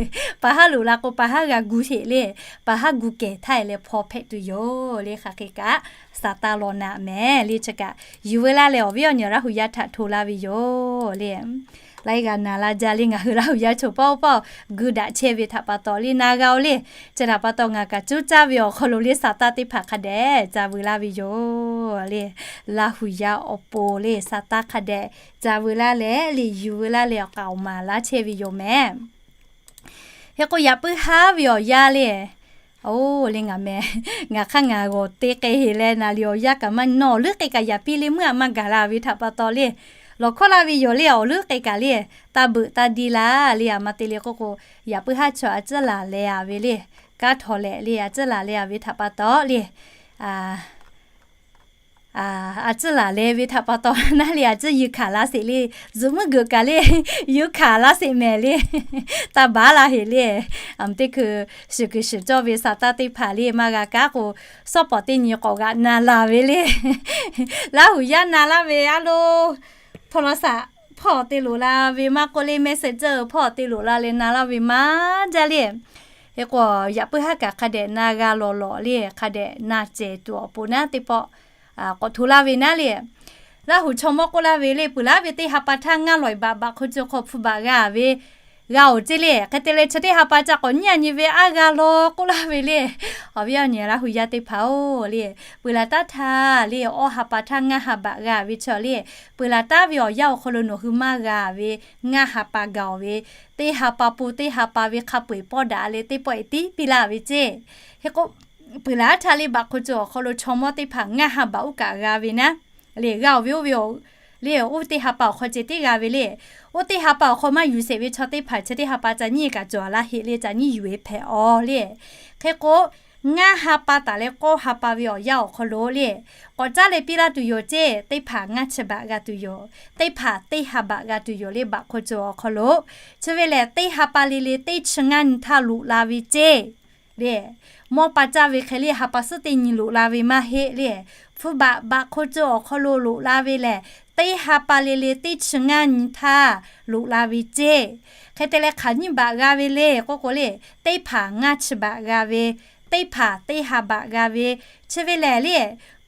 pa haˉ loꞈ la k'o pa haˉ g'a gu heꞈ le, pa haˉ gu kehˬ htaˇ e leh hpaw hpehꞈ tuˬ yoˬ le. Hk'aˬ hk'e kaꞈ Saˍtanˍ law naꞈ mehˍ le. Chi kaꞈ yuˬ veu laˇ leh, awˬ viˉ awˬ nyi Laˇ huˍ yaˇ htaꞈ hto laˇ ve yoˬ le. Laiˉ g'a na laˇ jaˇ le, ngaˬ hui Laˇ huˍ yaˇ chaw paˆ-oˬ paˆ-oˬ gu daꞈ chehˇ ve htaꞈ pa taw le, na g'a-oˬ le. Chi htaꞈ pa taw ngaˬ kaꞈ cuˉ caˇ ve awˬ hk'aw lo le Saˍtanˍ teˇ hpaˍ hk'a dehꞈ ca veu laˇ ve yoˬ le. Laˇ huˍ yaˇ awˬ pon le Saˍtanˍ hk'a dehꞈ ca veu laˇ leh le, yuˬ veu laˇ leh awˬ k'aoˍ maˍ laˇ chehˇ ve yoˬ mehˍ. Hk'e k'o, yaꞈ puiˉ haˉ ve awˬ yanˇ le, oˇ le ngaˬ meh, ngaˬ hk'aˇ ngaˬ g'awˬ te k'ai heˍ leh, naˍ liˍ awˬ yanˇ kaꞈ maˇ nawˇ, leuˉ k'ai kaꞈ yaꞈ piˇ le meuˇ aꞈ maˇ gaˬ la ve htaꞈ pa taw le, lawˬ hkawˇ laˇ ve yoˬ le, awˬ leuˉ k'ai kaꞈ le, taˇ beuꞈ taˇ diˇ laˇ le, aˬ ma te le k'oˆ k'o, yaꞈ puiˉ haˉ chaw a ciˉ laˬ leh a ve le, kanˉ htaw leh le a ciˉ laˬ leh a ve htaꞈ pa taw le, a ciˉ laˬ leh ve htaꞈ pa taw naˉ le, a ciˉ yuˬ hkanˍ la sheˍ le, zuhꞈ muiˉ geuꞈ kaꞈ le, yuˬ hkanˍ la sheˍ mehˍ le, taˇ baˬ laˇ heˍ le. Aˬ mvuhˇ teˇ hkui, shiˍ kuiˬ shiˍ cawˇ ve sa taˇ teˇ hpaˍ le maˇ g'a kaˉ k'o, sawˉ pawˍ teˇ nyi k'awꞈ g'aꞈ na la ve le. Laˇ huˍ yaˇ na laˇ ve a lo, hpaw law saꞈ hpawˇ te loꞈ la ve maˇ k'oˆ le, message hpawˇ te loꞈ la leh na laˇ ve maˇ jaˇ le. Hk'e k'o, yaꞈ puiˉ haˉ kaꞈ hk'a dehꞈ na g'a lawˬ lawˬ le, hk'a dehꞈ na cehˬ tuˬ awˬ pon naˉ teˇ pawˆ k'awꞈ hto laˇ ve naˉ le. Laˇ huˍ chaw mawˇ k'oˆ laˇ ve le, peuˬ laˉ ve teˇ ha pa htaˇ ngaˇ lawˬ baꞈ baꞈ hk'o co hk'aw hpu baꞈ g'a ve g'a-oˬ ceˇ le. Hk'e te leh chi teˇ ha pa ca k'awꞈ nyiˇ a nyi ve aˉ g'a law k'oˆ laˇ ve le. Awˬ viˉ awˬ nyi Laˇ huˍ yaˇ teˇ hpaˍ-oˬ le, peuˬ laˬ taˉ htaˇ le, awˇ ha pa htaˇ ngaˇ ha baꞈ g'a ve chaw le, peuˬ laˬ taˉ ve awˬ yanˇ awˬ hk'aw lo nawˬ hui maˇ g'a ve ngaˇ ha pa gaˬ-oˬ ve, teˇ ha pa pon teˇ ha pa ve hk'a peu-eˬ pawˇ daꞈ leh teˇ pawˆ-e tiˉ piˇ laˇ ve ceˇ. Hk'e k'o, peuˬ laˬ taˉ htaˇ le baꞈ hk'o co awˬ hk'aw lo chaw mawˇ teˇ hpaˍ ngaˇ ha baꞈ uˉ kaꞈ g'a ve naˉ le, g'a-oˬ ve oˇ ve le, oˇ teˇ ha pa awˬ hk'aw ceh tiˉ g'a ve le. Oˇ teˇ ha pa awˬ hk'aw maˇ yuˬ sheˍ ve chaw teˇ hpaˍ chi teˇ ha pa ca nyiˇ kaꞈ cawˬ laˇ heˆ le, ca nyiˇ yuˬ-e hpehꞈ-aw le. Hk'e k'o, ngaˇ ha pa taˍ leh k'awˇ ha pa ve awˬ yanˇ awˬ hk'aw lo le, k'awꞈ caˉ leh piˇ laˇ tuˬ yoˬ ceˇ, teˇ hpaˍ ngaˇ chi baꞈ g'a tuˬ yoˬ, teˇ hpaˍ teˇ ha baꞈ g'a tuˬ yoˬ le baꞈ hk'o co awˬ hk'aw lo. Chi ve lehˬ, teˇ ha pa le le teˇ chi ngaˇ nyi htaˇ loꞈ la ve ceˇ le. Mawˇ pa caˇ ve hk'e le ha pa suhˉ teˇ nyi loꞈ la ve maˇ heˆ le. Hpu baꞈ baꞈ hk'o co awˬ hk'aw lo loꞈ la ve lehˬ, teˇ ha pa le le teˇ chi ngaˇ nyi htaˇ loꞈ la ve ceˇ. Hk'e te leh hk'aˬ nyiˇ baꞈ g'a ve le k'oˆ k'o le, teˇ hpaˍ ngaˇ chi baꞈ g'a ve, teˇ hpaˍ teˇ ha baꞈ g'a ve, chi ve lehˬ le,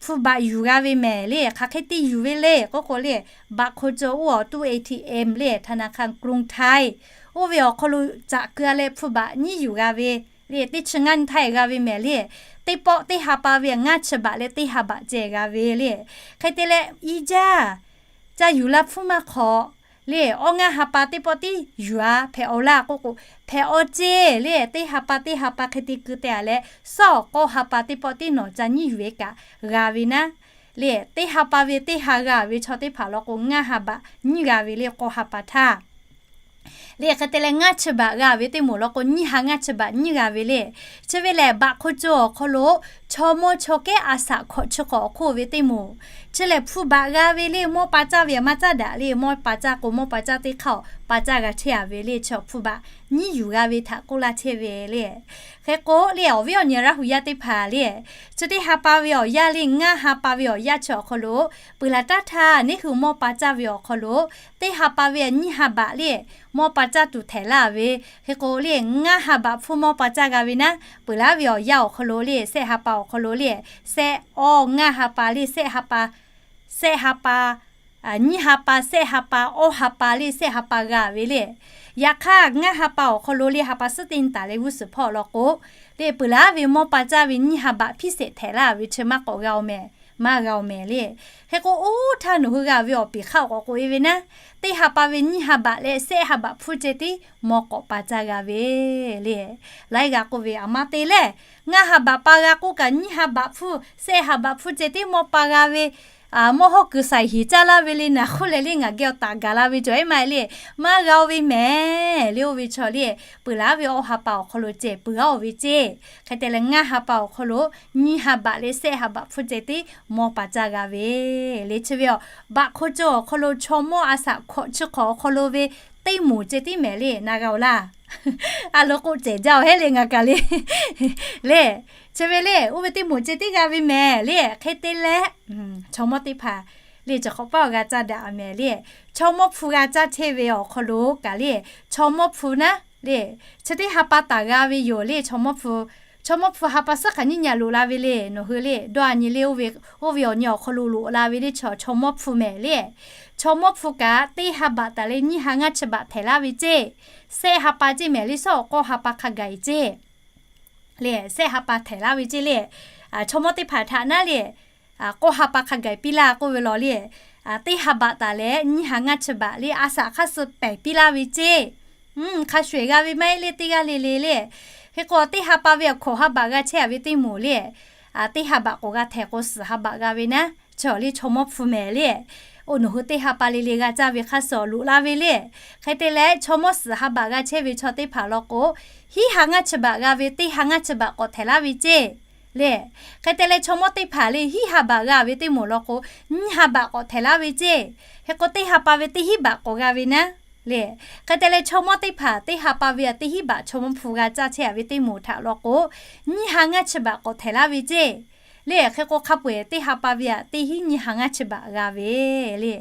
hpu baꞈ yuˬ g'a ve mehˍ le. Hk'aˬ hk'e te yuˬ ve le k'oˆ k'o le, baꞈ hk'o co oˇ awˬ tuˇ A T M le ธนาคารกรุงไทย oˇ ve awˬ hk'aw lo caꞈ keu-a leh hpu baꞈ nyiˇ yuˬ g'a ve le, teˇ chi ngaˇ nyi htaˇ-e g'a ve mehˍ le. Teˇ pawˆ teˇ ha pa ve ngaˇ chi baꞈ leh teˇ ha baꞈ ceh g'a ve le. Hk'e te leh i jaˇ, ca yuˬ la hpfuhˇ maˇ hk'awꞈ le, awˇ ngaˇ ha pa teˇ pawˆ tiˉ yuˬ-a hpehꞈ-aw laˇ k'oˆ k'o, hpehꞈ-aw ceˇ le. Teˇ ha pa teˇ ha pa hk'e te keu teh-a leh, sawˉ awˬ k'awˇ ha pa teˇ pawˆ tiˉ nawˬ ca nyiˇ yuˬ-e kaꞈ g'a ve naˉ le. Teˇ ha pa ve teˇ ha g'a ve chaw teˇ hpaˍ law k'o, ngaˇ ha baꞈ nyiˇ g'a ve le k'awˇ ha pa htaˇ le. Hk'e te leh ngaˇ chi baꞈ g'a ve teˇ moˍ law k'o, nyiˇ ha ngaˇ chi baꞈ nyiˇ g'a ve le. Chi ve lehˬ, baꞈ hk'o co awˬ hk'aw lo chaw mawˇ chaw kehˉ a shaꞈ hkawꞈ chi hk'awꞈ awˬ hk'oˆ ve teˇ moˍ, chi lehˬ hpu baꞈ g'a ve le. Mawˇ pa caˇ ve aꞈ maˇ caˇ daꞈ le. Mawˇ pa caˇ k'o, mawˇ pa caˇ teˇ hk'aˇ-oˬ, pa caˇ g'a chehˇ-a ve le. Chi hpu baꞈ nyiˇ yuˬ g'a ve htaꞈ k'oˆ laˇ chehˇ ve le. Hk'e k'o le, awˬ viˉ awˬ nyi Laˇ huˍ yaˇ teˇ hpaˍ le, chi teˇ ha pa ve awˬ yanˇ le, ngaˇ ha pa ve awˬ yanˇ chi awˬ hk'aw lo, peuˬ laˬ taˉ htaˇ neˇ hui mawˇ pa caˇ ve awˬ hk'aw lo, teˇ ha pa ve nyiˇ ha baꞈ le, mawˇ pa caˇ tuˬ htehꞈ laˇ ve. Hk'e k'o le, ngaˇ ha baꞈ hpfuhˇ mawˇ pa caˇ g'a ve naˉ, peuˬ laˇ ve awˬ yanˇ awˬ hk'aw lo le, sehˆ ha pa awˬ hk'aw lo le, sehˆ awˇ ngaˇ ha pa le, sehˆ ha pa, sehˆ ha pa, nyiˇ ha pa, sehˆ ha pa, awˇ ha pa le, sehˆ ha pa g'a ve le. Yaꞈ hk'aˇ, ngaˇ ha pa awˬ hk'aw lo le, ha pa suhˉ teˇ nyi taˍ leh g'uˇ suhˍ hpawˇ law k'o le, peuˬ laˇ ve mawˇ pa caˇ ve nyiˇ ha baꞈ hpiˇ sheˍ htehꞈ laˇ ve chi maˇ k'awꞈ g'a-oˬ mehˍ, maˇ g'a-oˬ mehˍ le. Hk'e k'o, oˇ htaˇ nawˬ hui g'a ve awˬ piˍ hk'aˇ k'awꞈ k'oꞈ-e ve naˉ, teˇ ha pa ve nyiˇ ha baꞈ leh sehˆ ha baꞈ hpfuhˇ ceh tiˉ mawˇ k'awꞈ pa caˇ g'a ve le. Laiˉ g'aˇ k'oˆ ve, aˬ ma te lehˬ, ngaˇ ha baꞈ pa g'a k'oˆ kaꞈ, nyiˇ ha baꞈ hpfuhˇ, sehˆ ha baꞈ hpfuhˇ ceh tiˉ mawˇ pa g'a ve, mawˇ hawˉ kuiˬ shaiˍ hiˍ caˇ laˇ ve le, naˬ hk'oˆ leh le ngaˬ geh awˬ taˍ gaˬ la ve cawˬ-e maˇ le, maˇ g'a-oˬ ve mehˍ le. Oˇ ve chaw le, peuˬ laˇ ve awˇ ha pa awˬ hk'aw lo ceh peuˬ-a-oˬ ve ceˇ. Hk'e te leh ngaˇ ha pa awˬ hk'aw lo nyiˇ ha baꞈ leh sehˆ ha baꞈ hpfuhˇ ceh tiˉ mawˇ pa caˇ g'a ve le. Chi ve awˬ baꞈ hk'o co awˬ hk'aw lo chaw mawˇ a shaꞈ hkawꞈ chi hk'awꞈ awˬ hk'aw lo ve teˇ moˍ ceh tiˉ mehˍ le, na g'a-oˬ laˇ. A lo k'o cehˬ jaˇ-oˬ heˆ le ngaˬ kaꞈ le. Le, chi ve le, oˇ ve teˇ moˍ ceh tiˉ g'a ve mehˍ le. Hk'e te leh, chaw mawˇ teˇ hpaˍ le, chi hk'awꞈ paˇ awˬ g'a caˇ daꞈ mehˍ le. Chaw mawˇ hpu g'a caˇ chehˇ ve awˬ hk'aw lo kaꞈ le, chaw mawˇ hpu naˉ le, chi teˇ ha pa taˍ g'a ve yoˬ le. Chaw mawˇ hpu, chaw mawˇ hpu ha pa suhˉ hk'aˬ nyiˇ nyi-a loꞈ la ve le. Nawˬ hui le dawˇ-a nyi le, oˇ ve, oˇ ve awˬ nyi awˬ hk'aw lo loꞈ la ve le, chaw, chaw mawˇ hpu mehˍ le. Chaw mawˇ hpu kaꞈ teˇ ha baꞈ taˍ leh nyiˇ ha ngaˇ chi baꞈ htehꞈ laˇ ve ceˇ. Sehˆ ha pa ceˇ mehˍ le, sawˉ awˬ k'awˇ ha pa hk'a gaˬ-e ceˇ le, sehˆ ha pa htehꞈ laˇ ve ceˇ le. Chaw mawˇ teˇ hpaˍ htaꞈ naˉ le, k'awˇ ha pa hk'a gaˬ-e piˇ laˇ k'oˆ ve law le, teˇ ha baꞈ taˍ leh nyiˇ ha ngaˇ chi baꞈ le, a shaꞈ hk'aˇ suh pehˬ piˇ laˇ ve ceˇ. Hk'a shuˍ g'a ve maˇ heˆ le teˇ g'aˇ le le le. Hk'e k'o teˇ ha pa ve awˬ hkawꞈ ha baꞈ g'a chehˇ a ve teˇ moˍ le. Teˇ ha baꞈ k'awꞈ g'a htehꞈ k'o suhˍ ha baꞈ g'a ve naˉ, chaw le chaw mawˇ hpu mehˍ le. Oˇ nawˬ hui teˇ ha pa le le g'a caˇ ve hk'a suhˍ loꞈ la ve le. Hk'e te leh chaw mawˇ suhˍ ha baꞈ g'a chehˇ ve chaw teˇ hpaˍ law k'o, hiˉ ha ngaˇ chi baꞈ g'a ve teˇ ha ngaˇ chi baꞈ k'awꞈ htehꞈ laˇ ve ceˇ le. Hk'e te leh chaw mawˇ teˇ hpaˍ le hiˉ ha baꞈ g'a ve teˇ moˍ law k'o, nyiˇ ha baꞈ k'awꞈ htehꞈ laˇ ve ceˇ. Hk'e k'o teˇ ha pa ve teˇ hinˉ baꞈ k'awꞈ g'a ve naˉ le. Hk'e te leh chaw mawˇ teˇ hpaˍ teˇ ha pa ve aꞈ teˇ hinˉ baꞈ chaw mawˇ hpu g'a caˇ chehˇ a ve teˇ moˍ htaꞈ law k'o, nyiˇ ha ngaˇ chi baꞈ k'awꞈ htehꞈ laˇ ve ceˇ le. Hk'e k'o hk'a peu-eˬ teˇ ha pa ve aꞈ teˇ hinˉ nyiˇ ha ngaˇ chi baꞈ g'a ve le.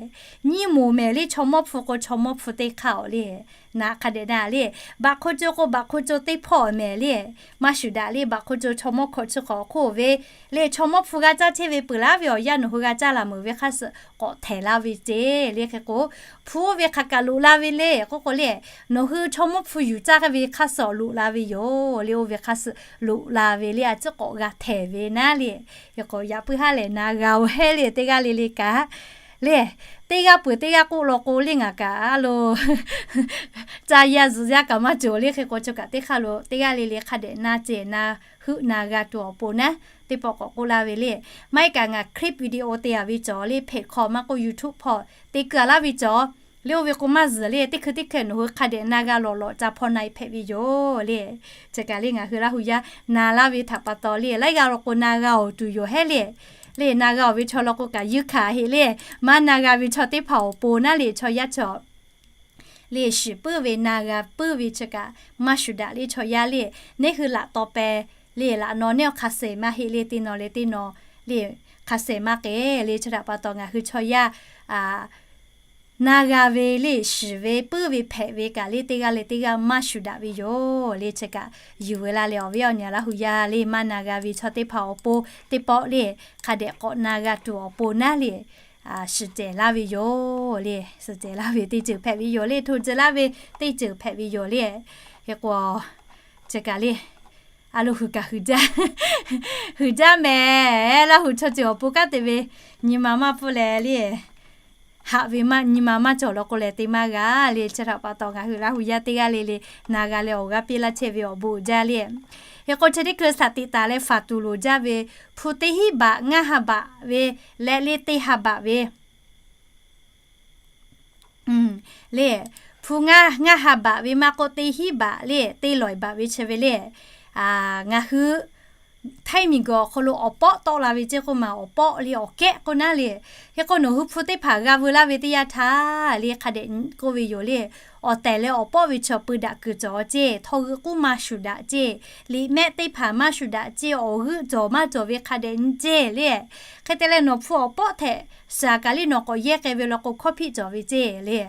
Nyiˇ moˍ mehˍ le chaw mawˇ hpu k'o chaw mawˇ hpu teˇ hk'aˇ awˬ le. Naꞈ hk'a dehꞈ na le, baꞈ hk'oˆ co k'o baꞈ hk'oˆ co teˇ hpawˇ mehˍ le. Maˇ shuˍ daꞈ le, baꞈ hk'oˆ co chaw mawˇ hkawꞈ chi hk'awꞈ hk'oˆ ve le. Chaw mawˇ hpu g'a caˇ chehˇ ve peuˬ laˇ ve awˬ yanˇ nawˬ hui g'a caˇ laˬ meuˍ ve hk'a suhˍ k'awꞈ htehꞈ laˇ ve ceˇ le. Hk'e k'o hpu oˇ ve hk'aˬ kaꞈ loꞈ la ve le k'oˆ k'o le, nawˬ hui chaw mawˇ hpu yuˬ caˇ ve hk'a suhˍ loꞈ la ve yoˬ le. Oˇ ve hk'a suhˍ loꞈ la ve le, a ciˉ k'awꞈ g'a htehꞈ ve naˉ le. Hk'e k'o yaꞈ puiˉ haˉ lehˬ na g'a-oˬ heˆ le teˇ g'aˇ le le kaꞈ le. Teˇ g'aˇ peuˬ teˇ g'aˇ k'oˆ law k'o le ngaˬ kaꞈ a lo ca yaˇ zuhꞈ yaˇ kaꞈ maˇ cawˬ le. Hk'e k'o chi kaꞈ teˇ hk'aˇ lo teˇ g'aˇ le le hk'a dehꞈ na cehˬ na heuˆ na g'a tuˬ awˬ pon naˉ teˇ pawˆ k'awꞈ k'oˆ laˇ ve le. Maˇ heˆ kaꞈ ngaˬ clip video te a ve cawˬ le, hpeꞈ hk'aw maˇ k'oˆ YouTube hpawˇ te keu a laˇ ve cawˬ le. Oˇ ve k'o maˇ zuhˬ le, teˇ hkui teˇ hkui nawˬ hui hk'a dehꞈ na g'a lawˬ lawꞈ ca hpaw na e hpehꞈ ve yoˬ le. Chi kaꞈ le ngaˬ hui Laˇ hu yaˇ na laˇ ve htaꞈ pa taw le, laiˉ g'aˇ law k'o na g'a-oˬ tuˬ yoˬ heˆ le. Le na g'a-oˬ ve chaw law k'o kaꞈ yuˇ hkanˍ heˆ le. Maˇ na g'a ve chaw teˇ hpaˍ awˬ pon naˉ le chaw yaˇ chaw le shiˍ puiˉ ve na g'a puiˉ ve chi kaꞈ maˇ shuˍ daꞈ le chaw yaˇ le. Neˇ hui laꞈ taw peh le laꞈ naw neˇ awˬ hk'a shehˍ maˇ heˆ le, teˇ naw leh teˇ naw le hk'a shehˍ maˇ k'ehˬ le. Chi htaꞈ pa taw ngaˬ hui chaw yaˇ na g'a ve le shiˍ ve puiˉ ve hpehꞈ ve kaꞈ le teˇ g'aˇ leh teˇ g'aˇ maˇ shuˍ daꞈ ve yoˬ le. Chi kaꞈ yuˬ veu la leh awˬ viˉ awˬ nyi Laˇ hu yaˇ le maˇ na g'a ve chaw teˇ hpaˍ awˬ pon teˇ pawˆ le hk'a dehꞈ k'awꞈ na g'a tuˬ awˬ pon naˉ le shiˍ cehˬ laˇ ve yoˬ le. Shiˍ cehˬ laˇ ve teˇ ceuˬ hpehꞈ ve yoˬ le. Hto ceuˬ laˇ ve teˇ ceuˬ hpehꞈ ve yoˬ le. Hk'e k'o chi kaꞈ le a lo huiˬ kaꞈ huiˬ jaˇ, huiˬ jaˇ mehˍ. Laˇ hu chaw ceuˬ awˬ pon kanˉ te ve nyi ma maˇ pfuhˇ leh le haꞈ ve maˇ nyi ma maˇ cawˬ law k'o leh te maˇ g'a le. Chi htaꞈ pa taw ngaˬ hui Laˇ hu yaˇ teˇ g'aˇ le le na g'a leh awˬ g'aˇ piˇ laˇ chehˇ ve awˬ bon uiˍ jaˇ le. Hk'e k'o chi teˇ hkui shaˍ tiꞈ taˍ leh faˍ tuˬ loˍ jaˇ ve hpu teˇ hinˉ baꞈ ngaˇ ha baꞈ ve leh le teˇ ha baꞈ ve le hpu ngaˇ ngaˇ ha baꞈ ve maˇ k'oˆ teˇ hinˉ baꞈ le teˇ lawˬ baꞈ ve chi ve le ngaˬ hui Htaiˇ miˬguiˬ awˬ hk'aw lo awˬ pawˆ tawˆ la ve ceˇ k'oˆ ma, awˬ pawˆ le awˬ kehˉ k'oˆ naˉ le. Hk'e k'o nawˬ hui hpu teˇ hpaˍ g'a veu laˇ ve teˇ yanˇ htaˇ le hk'a dehꞈ k'oˆ ve yoˬ le. Awˬ tehˬ leh awˬ pawˆ ve chaw peu daꞈ kuiˬ cawˬ ceˇ, htawˇ g'euˆ k'uˉ maˇ shuˍ daꞈ ceˇ, liꞈ mehˆ teˇ hpaˍ maˇ shuˍ daꞈ ceˇ, awˬ g'euˆ cawˬ maˇ cawˬ ve hk'a dehꞈ nyi ceˇ le. Hk'e te leh nawˬ hpu awˬ pawˆ htehꞈ shaˍ kaꞈ le nawˬ k'awꞈ yehˇ k'ai ve law k'o hkawˇ hpiˆ cawˬ ve ceˇ le.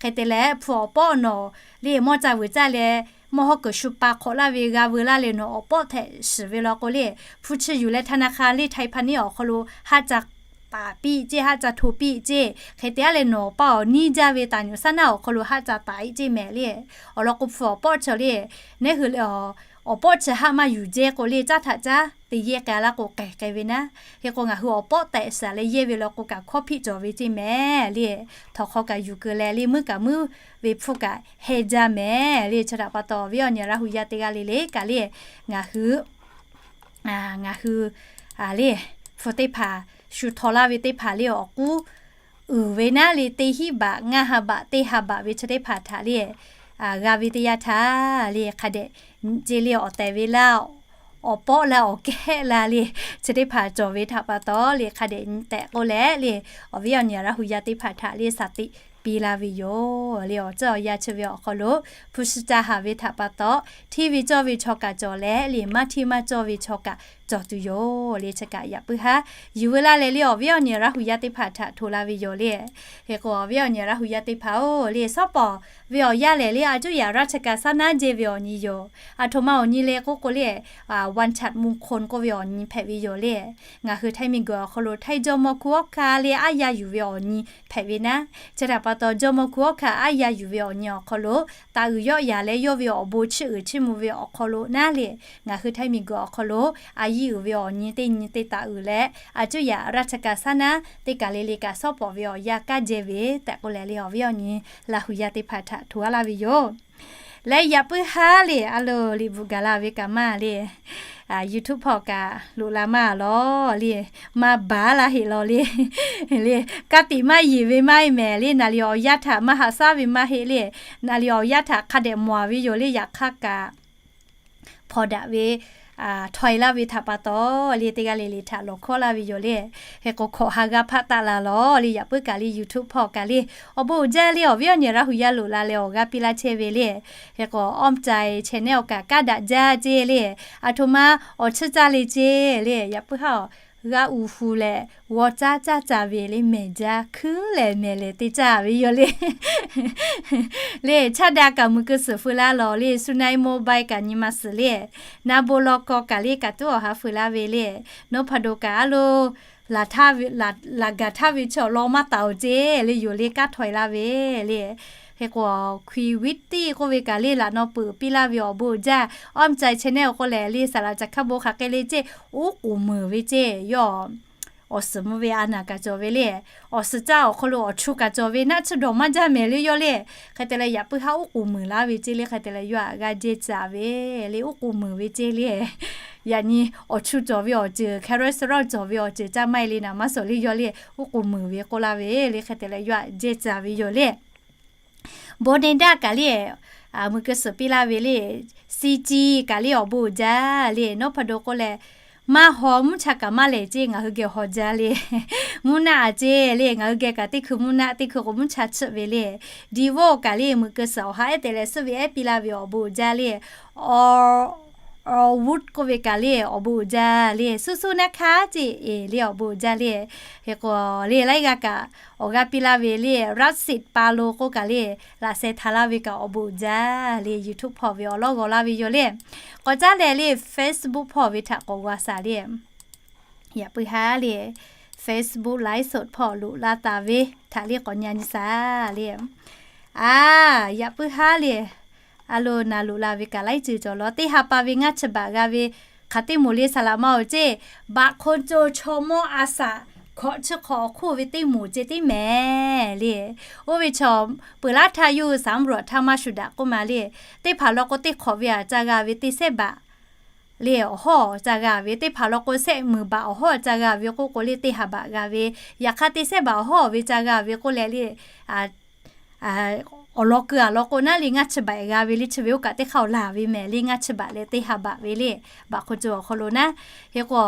Hk'e te leh hpu awˬ pawˆ nawˬ le mawˇ ca vuiˬ caˇ leh mawˇ hawˉ kuiˬ shu pa hk'awꞈ laˇ ve g'a veu laˇ leh nawˬ awˬ pawˆ htehꞈ shiˍ ve law k'o le, hpu chi yuˬ leh ธนาคาร le ไทยพาณิชย์ awˬ hk'aw lo haˆ ca taˍ piˇ ceˇ, haˆ ca hto piˇ ceˇ. Hk'e te a leh nawˬ pa awˬ niˇ jaˇ ve taˍ nyuꞈ saˉ naˉ awˬ hk'aw lo haˆ ca taˍ iˉ ceˇ mehˍ le. Awˬ lawn k'o hpu awˬ pawˆ chi le, neˇ hui le awˬ pawˆ chi haˆ maˇ yuˬ jehˇ k'o le caˉ htaꞈ caˉ te yehˇ k'ai laˇ k'o k'ehˬ k'ai ve naˉ. Hk'e k'o ngaˬ hui awˬ pawˆ tehꞈ shaˍ leh yehˇ ve law k'o kaꞈ hkawˇ hpiˆ cawˬ ve ceˇ mehˍ le. Htawnˍ hk'aw kaꞈ yuˬ keu leh le muiˉ kaꞈ muiˉ ve hpfuhˇ kaꞈ heh jaˇ mehˍ le. Chi htaꞈ pa taw awˬ viˉ awˬ nyi Laˇ hu yaˇ teˇ g'aˇ le le kaꞈ le ngaˬ hui ngaˬ hui le hpu teˇ hpaˍ shu htaw laˇ ve teˇ hpaˍ le awˬ k'uˉ uiˍ ve naˉ le teˇ hinˉ baꞈ ngaˇ ha baꞈ teˇ ha baꞈ ve chi teˇ hpaˍ htaꞈ le g'a ve teˇ yanˇ htaˇ le hk'a dehꞈ ceˇ le awˬ tehˬ ve laˇ awˬ pawˆ la awˬ kehˉ la le chi teˇ hpaˍ cawˬ ve htaꞈ pa taw le hk'a dehꞈ tehꞈ k'oˆ leh le awˬ viˉ awˬ nyi Laˇ hu yaˇ teˇ hpaˍ htaꞈ le shaˍ tiꞈ piˇ laˇ ve yoˬ le. Awˬ ceuˬ awˬ yanˇ chi ve awˬ hk'aw lo hpu shi ca haˍ ve htaꞈ pa taw hteˇ ve cawˇ ve chaw kaꞈ cawˬ leh le maˇ hteˇ maˇ cawˇ ve chaw kaꞈ cawˬ tuˬ yoˬ le. Chi kaꞈ yaꞈ puiˉ haˉ yuˬ veu laˇ leh le awˬ viˉ awˬ nyi Laˇ hu yaˇ teˇ hpaˍ htaꞈ hto laˇ ve yoˬ le. Hk'e k'o awˬ viˉ awˬ nyi Laˇ hu yaˇ teˇ hpaˍ-oˬ le, shawˉ pawˍ ve awˬ yanˇ lehˬ le a cuˇ yaꞈ ราชการ saˉ naˉ jehˇ ve awˬ nyi yoˬ. Aˬ htoꞈ ma awˬ nyi le k'oˆ k'o le วันฉัตรมงคล k'oˆ ve awˬ nyi hpehꞈ ve yoˬ le. Ngaˬ hui Htaiˇ miˬguiˬ awˬ hk'aw lo Htaiˇ jawˇmawˇ hku awˉ hkanˇ le aˉ yaˇ yuˬ ve awˬ nyi hpehꞈ ve naˉ. Chi htaꞈ pa taw jawˇmawˇ hku awˉ hkanˇ aˉ yaˇ yuˬ ve awˬ nyi awˬ hk'aw lo taˍ uiˍ yawˆ yaꞈ leh yawˇ ve awˬ bon chiˇ uiˍ chiˇ mvuh ve awˬ hk'aw lo naˉ le ngaˬ hui Htaiˇ miˬguiˬ awˬ hk'aw lo a yiˇ uiˍ ve awˬ nyi teˇ nyi te taˍ uiˍ leh a cuˇ yaꞈ ราชการ saˉ naˉ teˇ kaˬ le le kaꞈ shawˉ pawˍ ve awˬ yanˇ kaˇ jehˇ ve tehꞈ k'oˆ leh le awˬ viˉ awˬ nyi Laˇ hu yaˇ teˇ hpaˍ htaꞈ hto laˇ ve yoˬ. Leh yaꞈ puiˉ haˉ le, a loˍ liꞈ bvuhꞈ gaˬ la ve kaꞈ maˇ le, YouTube hpawˇ kaꞈ loꞈ la maˇ lawˬ le, maˇ baˬ la heˆ lawˬ le. Le, ka tiꞈ maˇ yeˬ ve maˇ heˆ mehˍ le, naˍ liꞈ awˬ yanˇ htaꞈ maˇ haꞈ shaˉ ve maˇ heˆ le, naˍ liꞈ awˬ yanˇ htaꞈ hk'a dehꞈ mawˬ ve yoˬ le, yaꞈ hk'aˇ kaꞈ hpawnˬ daꞈ ve htawˇ e laˇ ve htaꞈ pa taw le, teˇ g'aˇ le le htaꞈ lawˬ hkawˇ laˇ ve yoˬ le. Hk'e k'o hkawꞈ ha g'a hpaˆ taˆ la lawˬ le, yaꞈ puiˉ kaꞈ le YouTube hpawˇ kaꞈ le, awˬ bon uiˍ jaˇ le, awˬ viˉ awˬ nyi Laˇ hu yaˇ loꞈ la leh awˬ g'aˇ piˇ laˇ chehˇ ve le. Hk'e k'o awˇ cai channel awˬ kaꞈ kaˉ daꞈ jaˇ ceˇ le, aˬ htoꞈ ma awˬ chiˇ caˇ le ceˇ le, yaꞈ puiˉ haˉ awˬ g'aˇ uˬ hu leh g'aw caˇ caˇ ca ve le, mehˬ jaˇ hkuiˉ lehˬ mehˬ lehˬ te caˇ ve yoˬ le. Le, chaˇ da kaꞈ muiˬ keu suhˍ feu laˇ lawˬ le, Sunai Mobile kaꞈ nyi ma suhˍ le, na bon law kaw kaꞈ le, kaꞈ tuˉ awˬ ha feu laˇ ve le, nawˬ hpaˍ doˬ kaꞈ a loˍ laˬ gaˬ htaˇ ve chaw law maˇ taˍ oˬ ceˇ le, yoˬ le, kaˉ htawˇ e laˇ ve le. Hk'e k'o Kwi Witi k'oˆ ve kaꞈ le, laꞈ naw peuˬ piˇ laˇ ve awˬ bon uiˍ jaˇ. Awˇ cai channel k'o lehˬ le, saˍ laꞈ caˬ hkaˇ bon hk'aˬ hk'e le ceˇ, uˉ k'oˍ meunˍ ve ceˇ, yawˇ awˬ suhˍ mvuh ve a naˍ kaꞈ cawˬ ve le, awˬ suhˍ caˇ awˬ hk'aw lo awˬ chu kaꞈ cawˬ ve, naˆ tsuhˇ dawˬ maˇ jaˇ mehˍ le yawˇ le. Hk'e te leh yaꞈ puiˉ haˉ uˉ k'oˍ meunˍ laˇ ve ceˇ le, hk'e te leh yawˇ htaꞈ g'a jehˇ caˍ ve le, uˉ k'oˍ meunˍ ve ceˇ le. Yaꞈ nyi awˬ chu cawˬ ve awˬ ceuˬ, cholesterol cawˬ ve awˬ ceuˬ caˇ maˇ e le naˍ maˇ suhˍ le yawˇ le, uˉ k'oˍ meunˍ ve k'oˆ laˇ ve le, hk'e te leh yawˇ htaꞈ jehˇ caˍ ve yoˬ le. Bon ne daˇ kaꞈ le, muiˬ keu suhˍ piˇ laˇ ve le, Sici kaꞈ le awˬ bon uiˍ jaˇ le, nawˬ hpaˍ doˬ k'o lehˬ, maˇ haw mvuhˇ cha kaꞈ maˇ lehˬ ceˇ, ngaˬ hui geh haw jaˇ le. Mvuhˇ naˆ a ceˇ le, ngaˬ hui geh kaꞈ teˇ hkui mvuhˇ naˆ, teˇ hkui k'o mvuhˇ cha chiˆ ve le. Divo kaꞈ le muiˬ keu suhˍ awˬ ha ehˉ te leh suhˆ ve ehˉ piˇ laˇ ve awˬ bon uiˍ jaˇ le. Awˬ, awˬ vuˉ k'oˆ ve kaꞈ le awˬ bon uiˍ jaˇ le. Suh suh naˇ hkaˉ ceˇ e le awˬ bon uiˍ jaˇ le. Hk'e k'o le laiˉ g'aˇ kaꞈ awˬ g'aˇ piˇ laˇ ve le, Rasit Palo k'oˆ kaꞈ le, laꞈ sheh htaꞈ laˇ ve kaꞈ awˬ bon uiˍ jaˇ le, YouTube hpawˇ ve awˬ lawˉ g'aw laˇ ve yoˬ le. K'awꞈ caˉ leh le Facebook hpawˇ ve htaꞈ k'awꞈ g'aw shaˍ le. Yaꞈ puiˉ haˉ le, Facebook ไลฟ์สด hpawˇ loꞈ la taˍ ve htaꞈ le k'awꞈ nyi nyi shaˍ le. A, yaꞈ puiˉ haˉ le, a loˍ naˍ loꞈ la ve kaꞈ laiˉ ceuˬ cawˬ lawˬ, teˇ ha pa ve ngaˇ chi baꞈ g'a ve hk'aˬ teˇ moˍ le saˍ laꞈ ma awˬ ceˇ, baꞈ hk'o co chaw mawˇ a shaꞈ hkawꞈ chi hk'awꞈ awˬ hk'oˆ ve teˇ moˍ ceˇ teˇ mehˍ le. Oˇ ve chaw peuˬ laˇ htaˇ yawˇ hui saˍ mvuhˇ ruˬ htaˇ maˇ shuˍ daꞈ k'oˆ ma le. Teˇ hpaˍ law k'o teˇ hk'awꞈ ve aꞈ ca g'a ve teˇ sehˉ baꞈ le awˬ hawˉ ca g'a ve, teˇ hpaˍ law k'o sehˆ meunˍ baꞈ awˬ hawˉ ca g'a ve k'oˆ k'o le teˇ ha baꞈ g'a ve, yaꞈ hk'aˇ teˇ sehˉ baꞈ awˬ hawˉ ve ca g'a ve k'oˆ leh le, awˬ lawn keu a law k'o naˉ le ngaˇ chi baꞈ g'a ve le, chi ve oˇ kaꞈ teˇ hk'aˇ awˬ laˬ ve mehˍ le, ngaˇ chi baꞈ leh teˇ ha baꞈ ve le, baꞈ hk'o co awˬ hk'aw lo naˉ. Hk'e k'o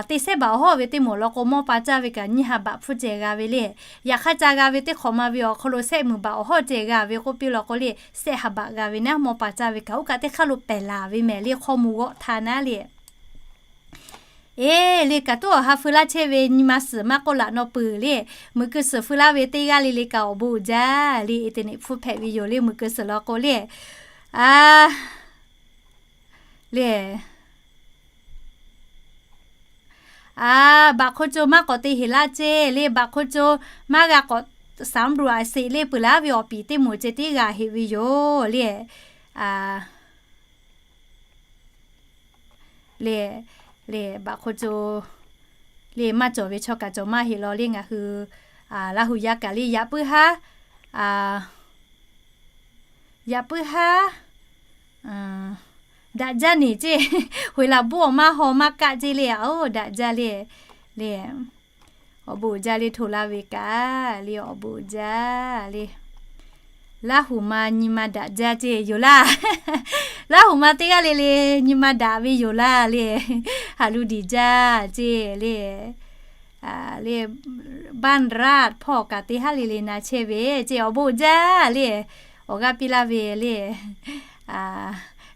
teˇ sehˉ baꞈ awˬ hawˉ ve teˇ moˍ law k'o mawˇ pa caˇ ve kaꞈ nyiˇ ha baꞈ hpfuhˇ ceh g'a ve le. Yaꞈ hk'aˇ ca g'a ve teˇ hk'awꞈ ma ve awˬ hk'aw lo sehˆ meunˍ baꞈ awˬ hawˉ ceh g'a ve k'oˆ piˇ law k'o le, sehˆ ha baꞈ g'a ve naˉ, mawˇ pa caˇ ve kaꞈ oˇ kaꞈ teˇ hk'aˇ lo pehˬ laˬ ve mehˍ le, hk'aw moˍ g'awˆ htaˇ naˉ le. E le, kaꞈ tuˉ awˬ ha feu laˇ chehˇ ve nyi ma suhˍ maˇ k'oˆ laꞈ naw peuˬ le, muiˬ keu suhˍ feu laˇ ve teˇ g'aˇ le le kaꞈ awˬ bon uiˍ jaˇ le, internet hpfuhˇ hpehꞈ ve yoˬ le, muiˬ keu suhˍ law k'o le. A le, a, baꞈ hk'o co maˇ k'awꞈ te heˍ laˇ ceˇ le, baꞈ hk'o co maˇ g'a k'awꞈ saˍ mvuhˇ ruˬ a seꞈ le, peuˬ laˇ ve awˬ piˍ teˇ moˍ ceh tiˉ g'a heꞈ ve yoˬ le. A le, le, baꞈ hk'o co le maˇ cawˬ ve chaw kaꞈ cawˬ maˇ heˆ law le, ngaˬ hui Laˇ hu yaˇ kaꞈ le yaꞈ puiˉ haˉ, yaꞈ puiˉ haˉ daꞈ jaˇ neˬ ceˇ, hoꞈ e laˬ buˇ awˬ maˇ haw maˇ kaˆ ceˇ le, a oˇ daꞈ jaˇ le, le, awˬ bon uiˍ jaˇ le, hto laˇ ve kaꞈ le awˬ bon uiˍ jaˇ le. Laˇ hu ma nyi ma daꞈ jaˇ ceˇ yoˬ laˇ. Laˇ hu ma teˇ g'aˇ le le nyi ma daꞈ ve yoˬ laˇ le. Haꞈ lu diˍ jaˇ ceˇ le. Le, Baˇraˆ hpawˇ kaꞈ teˇ haˉ le le na chehˇ ve ceˇ, awˬ bon uiˍ jaˇ le. Awˬ g'aˇ piˇ laˇ ve le,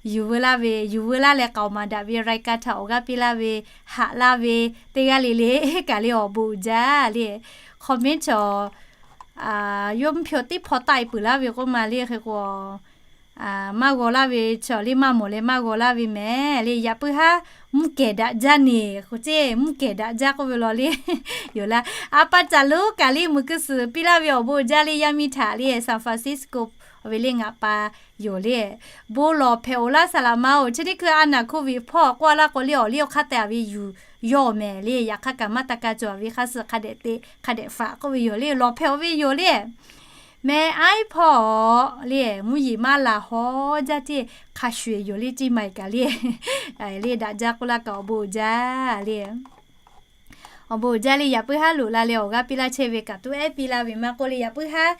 yuˬ veu laˇ ve, yuˬ veu laˇ leh k'aoˍ maˍ daꞈ ve รายการ htaꞈ awˬ g'aˇ piˇ laˇ ve, haꞈ laˇ ve, teˇ g'aˇ le le kaꞈ le awˬ bon uiˍ jaˇ le. Comment chaw yawˇ mvuhˇ hpyaw teˇ hpaw taˆ e peuˬ laˇ ve k'oˆ ma le, hk'e k'o maˇ g'aw laˇ ve chaw le maˇ mawˬ leh maˇ g'aw laˇ ve mehˍ le. Yaꞈ puiˉ haˉ mvuhˇ kehˬ daꞈ jaˇ neˬ k'o ceˇ, mvuhˇ kehˬ daꞈ jaˇ k'oˆ ve law le yoˬ laˇ. A pa caˬ lo kaꞈ le muiˬ keu suhˍ piˇ laˇ ve awˬ bon uiˍ jaˇ le, yaˇ miˇ htaꞈ le San Francisco ve le ngaˬ pa yoˬ le. Bon lawˬ hpehꞈ oˬ laˇ saˍ laꞈ ma oˬ, chi teˇ hkui a naˍ โควิด hpawˇ k'oˆ a laˇ k'o le awˬ liˇ awˬ hk'aˇ te a ve yuˬ yawˇ mehˍ le. Yaꞈ hk'aˇ kaꞈ maˇ ta ka cawˬ ve hk'a suh hk'a dehꞈ te hk'a dehꞈ faꞈ k'oˆ ve yoˬ le, lawˬ hpehꞈ oˬ ve yoˬ le. Meh aiˉ hpawˇ le, mvuhˇ yeˬ maˇ laˬ haw jaˇ ceˇ, hk'a shuˍ eˬ yoˬ le ceˇ maˬ eˬ kaꞈ le. Le daꞈ jaˇ k'oˆ laˇ kaꞈ awˬ bon uiˍ jaˇ le. Awˬ bon uiˍ jaˇ le, yaꞈ puiˉ haˉ loꞈ la leh awˬ g'aˇ piˇ laˇ chehˇ ve kaꞈ tuˉ ehˉ piˇ laˇ ve maˇ k'oˆ le, yaꞈ puiˉ haˉ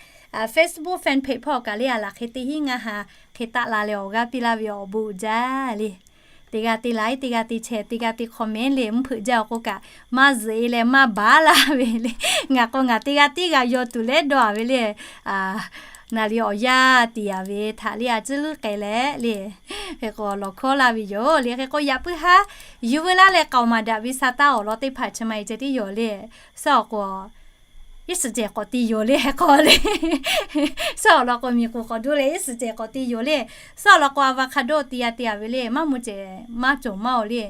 Facebook fan page hpawˇ kaꞈ le a laˬ hk'e teˇ hinˉ ngaˇ ha hk'e taˆ la leh awˬ g'aˇ piˇ laˇ ve awˬ bon uiˍ jaˇ le. Teˇ g'aˇ teˇ like, teˇ g'aˇ teˇ share, teˇ g'aˇ teˇ comment le mvuhˇ hpeuꞈ jaˇ awˬ k'oˆ kaꞈ maˇ zuhꞈ e leh maˇ baˬ laˇ ve le. Ngaˬ k'o ngaˬ teˇ g'aˇ tiˉ g'a yaw tuˬ leh dawˇ a ve le. Naˍ liˍ awˬ yaˇ tiˍ a ve htaꞈ le a ciˉ leuˉ k'ai leh le. Hk'e k'o lawˬ hkawˇ laˇ ve yoˬ le. Hk'e k'o yaꞈ puiˉ haˉ yuˬ veu laˇ leh k'aoˍ maˍ daꞈ ve sa taˇ awˬ lawn teˇ hpaˍ chi ma e ceh tiˉ yoˬ le. Suhˉ awˬ k'o iˉ suhˍ cehˬ k'awꞈ ti yoˬ le. Hk'e k'o le, suhˉ awˬ lawn k'o miˬ k'oˍ k'awꞈ duˇ leh iˉ suhˍ cehˬ k'awꞈ ti yoˬ le. Suhˉ awˬ lawn k'o avocado ti a te a ve le, maˇ mvuh cehˬ maˇ cawˬ maˇ oˬ le.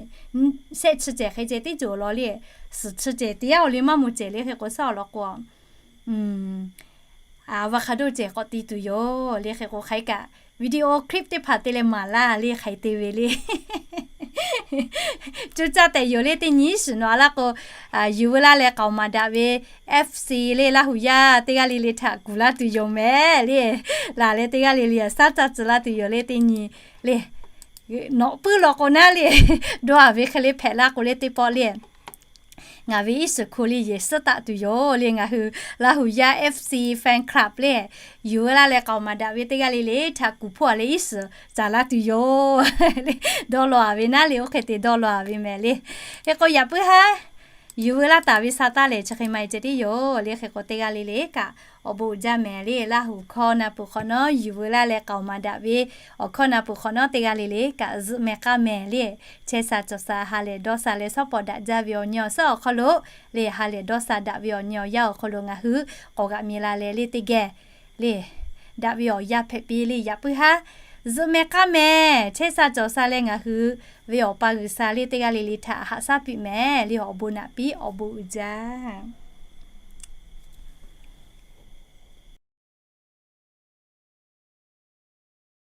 Shehˆ chi cehˬ hk'e ceh tiˉ cawˬ law le. Suhˍ chi cehˬ te yaˇ oˬ le, maˇ mvuh cehˬ le. Hk'e k'o suhˉ awˬ lawn k'o avocado cehˬ k'awꞈ ti tuˬ yoˬ le. Hk'e k'o hk'aˬ hk'e kaꞈ video clip teˇ hpaˍ te leh maˍ laˇ le hk'aˬ hk'e te ve le. Cuˇ caˇ tehꞈ yoˬ le teˇ nyi iˉ shiˍ nawˬ a laˇ k'o, yuˬ veu laˇ leh k'aoˍ maˍ daꞈ ve F C le Laˇ huˍ yaˇ teˇ g'aˇ le le htaꞈ kuˬ laˇ tuˬ yoˬ mehˍ le. Laˬ leh teˇ g'aˇ le le a shaˉ caˇ tcuh laˇ tuˬ yoˬ le teˇ nyi le. Nawꞈ puiˉ law k'o naˉ le, dawˇ a ve hk'e le hpehꞈ laˇ k'o le teˇ pawˆ le. Ngaˬ ve iˉ shiˍ hku le yehˬ suhˉ taˆ tuˬ yoˬ le. Ngaˬ hui Laˇ huˍ yaˇ F C fan club le, yuˬ veu laˇ leh k'aoˍ maˍ daꞈ ve teˇ g'aˇ le le htaꞈ kuˬ hpawˇ a leh iˉ shiˍ caˍ laˇ tuˬ yoˬ. Dawˇ law a ve naˉ le, oˇ hk'e te dawˇ law a ve mehˍ le. Hk'e k'o yaꞈ puiˉ haˉ yuˬ veu laˇ taˍ ve sa taˇ lehˬ chi hk'e ma e ceh tiˉ yoˬ le. Hk'e k'o teˇ g'aˇ le le kaꞈ awˬ bon uiˍ jaˇ mehˍ le. Laˇ huˍ hkawˇ na peuˬ hk'awꞈ nawˉ yuˬ veu laˇ leh k'aoˍ maˍ daꞈ ve awˬ hkawˇ na peuˬ hk'awꞈ nawˉ teˇ g'aˇ le le kaꞈ zuhꞈ mehˍ k'aˇ mehˍ le. Chehˇ sha cawˬ sha ha lehˬ dawˇ sha leh shawˉ pawˍ daꞈ jaˇ ve awˬ nyi awˬ suhˉ awˬ hk'aw lo le, ha lehˬ dawˇ sha daꞈ ve awˬ nyi awˬ yanˇ awˬ hk'aw lo ngaˬ hui k'awꞈ g'aꞈ mi la leh le teˇ geh le daꞈ ve awˬ yanˇ hpehꞈ piˇ le. Yaꞈ puiˉ haˉ zuhꞈ mehˍ k'aˇ mehˍ, chehˇ sha cawˬ sha leh ngaˬ hui ve Awˬ pa G'uiˬ sha le teˇ g'aˇ le le htaꞈ haꞈ shaˉ piˇ mehˍ le. Awˬ bon naꞈ piˇ, awˬ bon uiˍ jaˇ.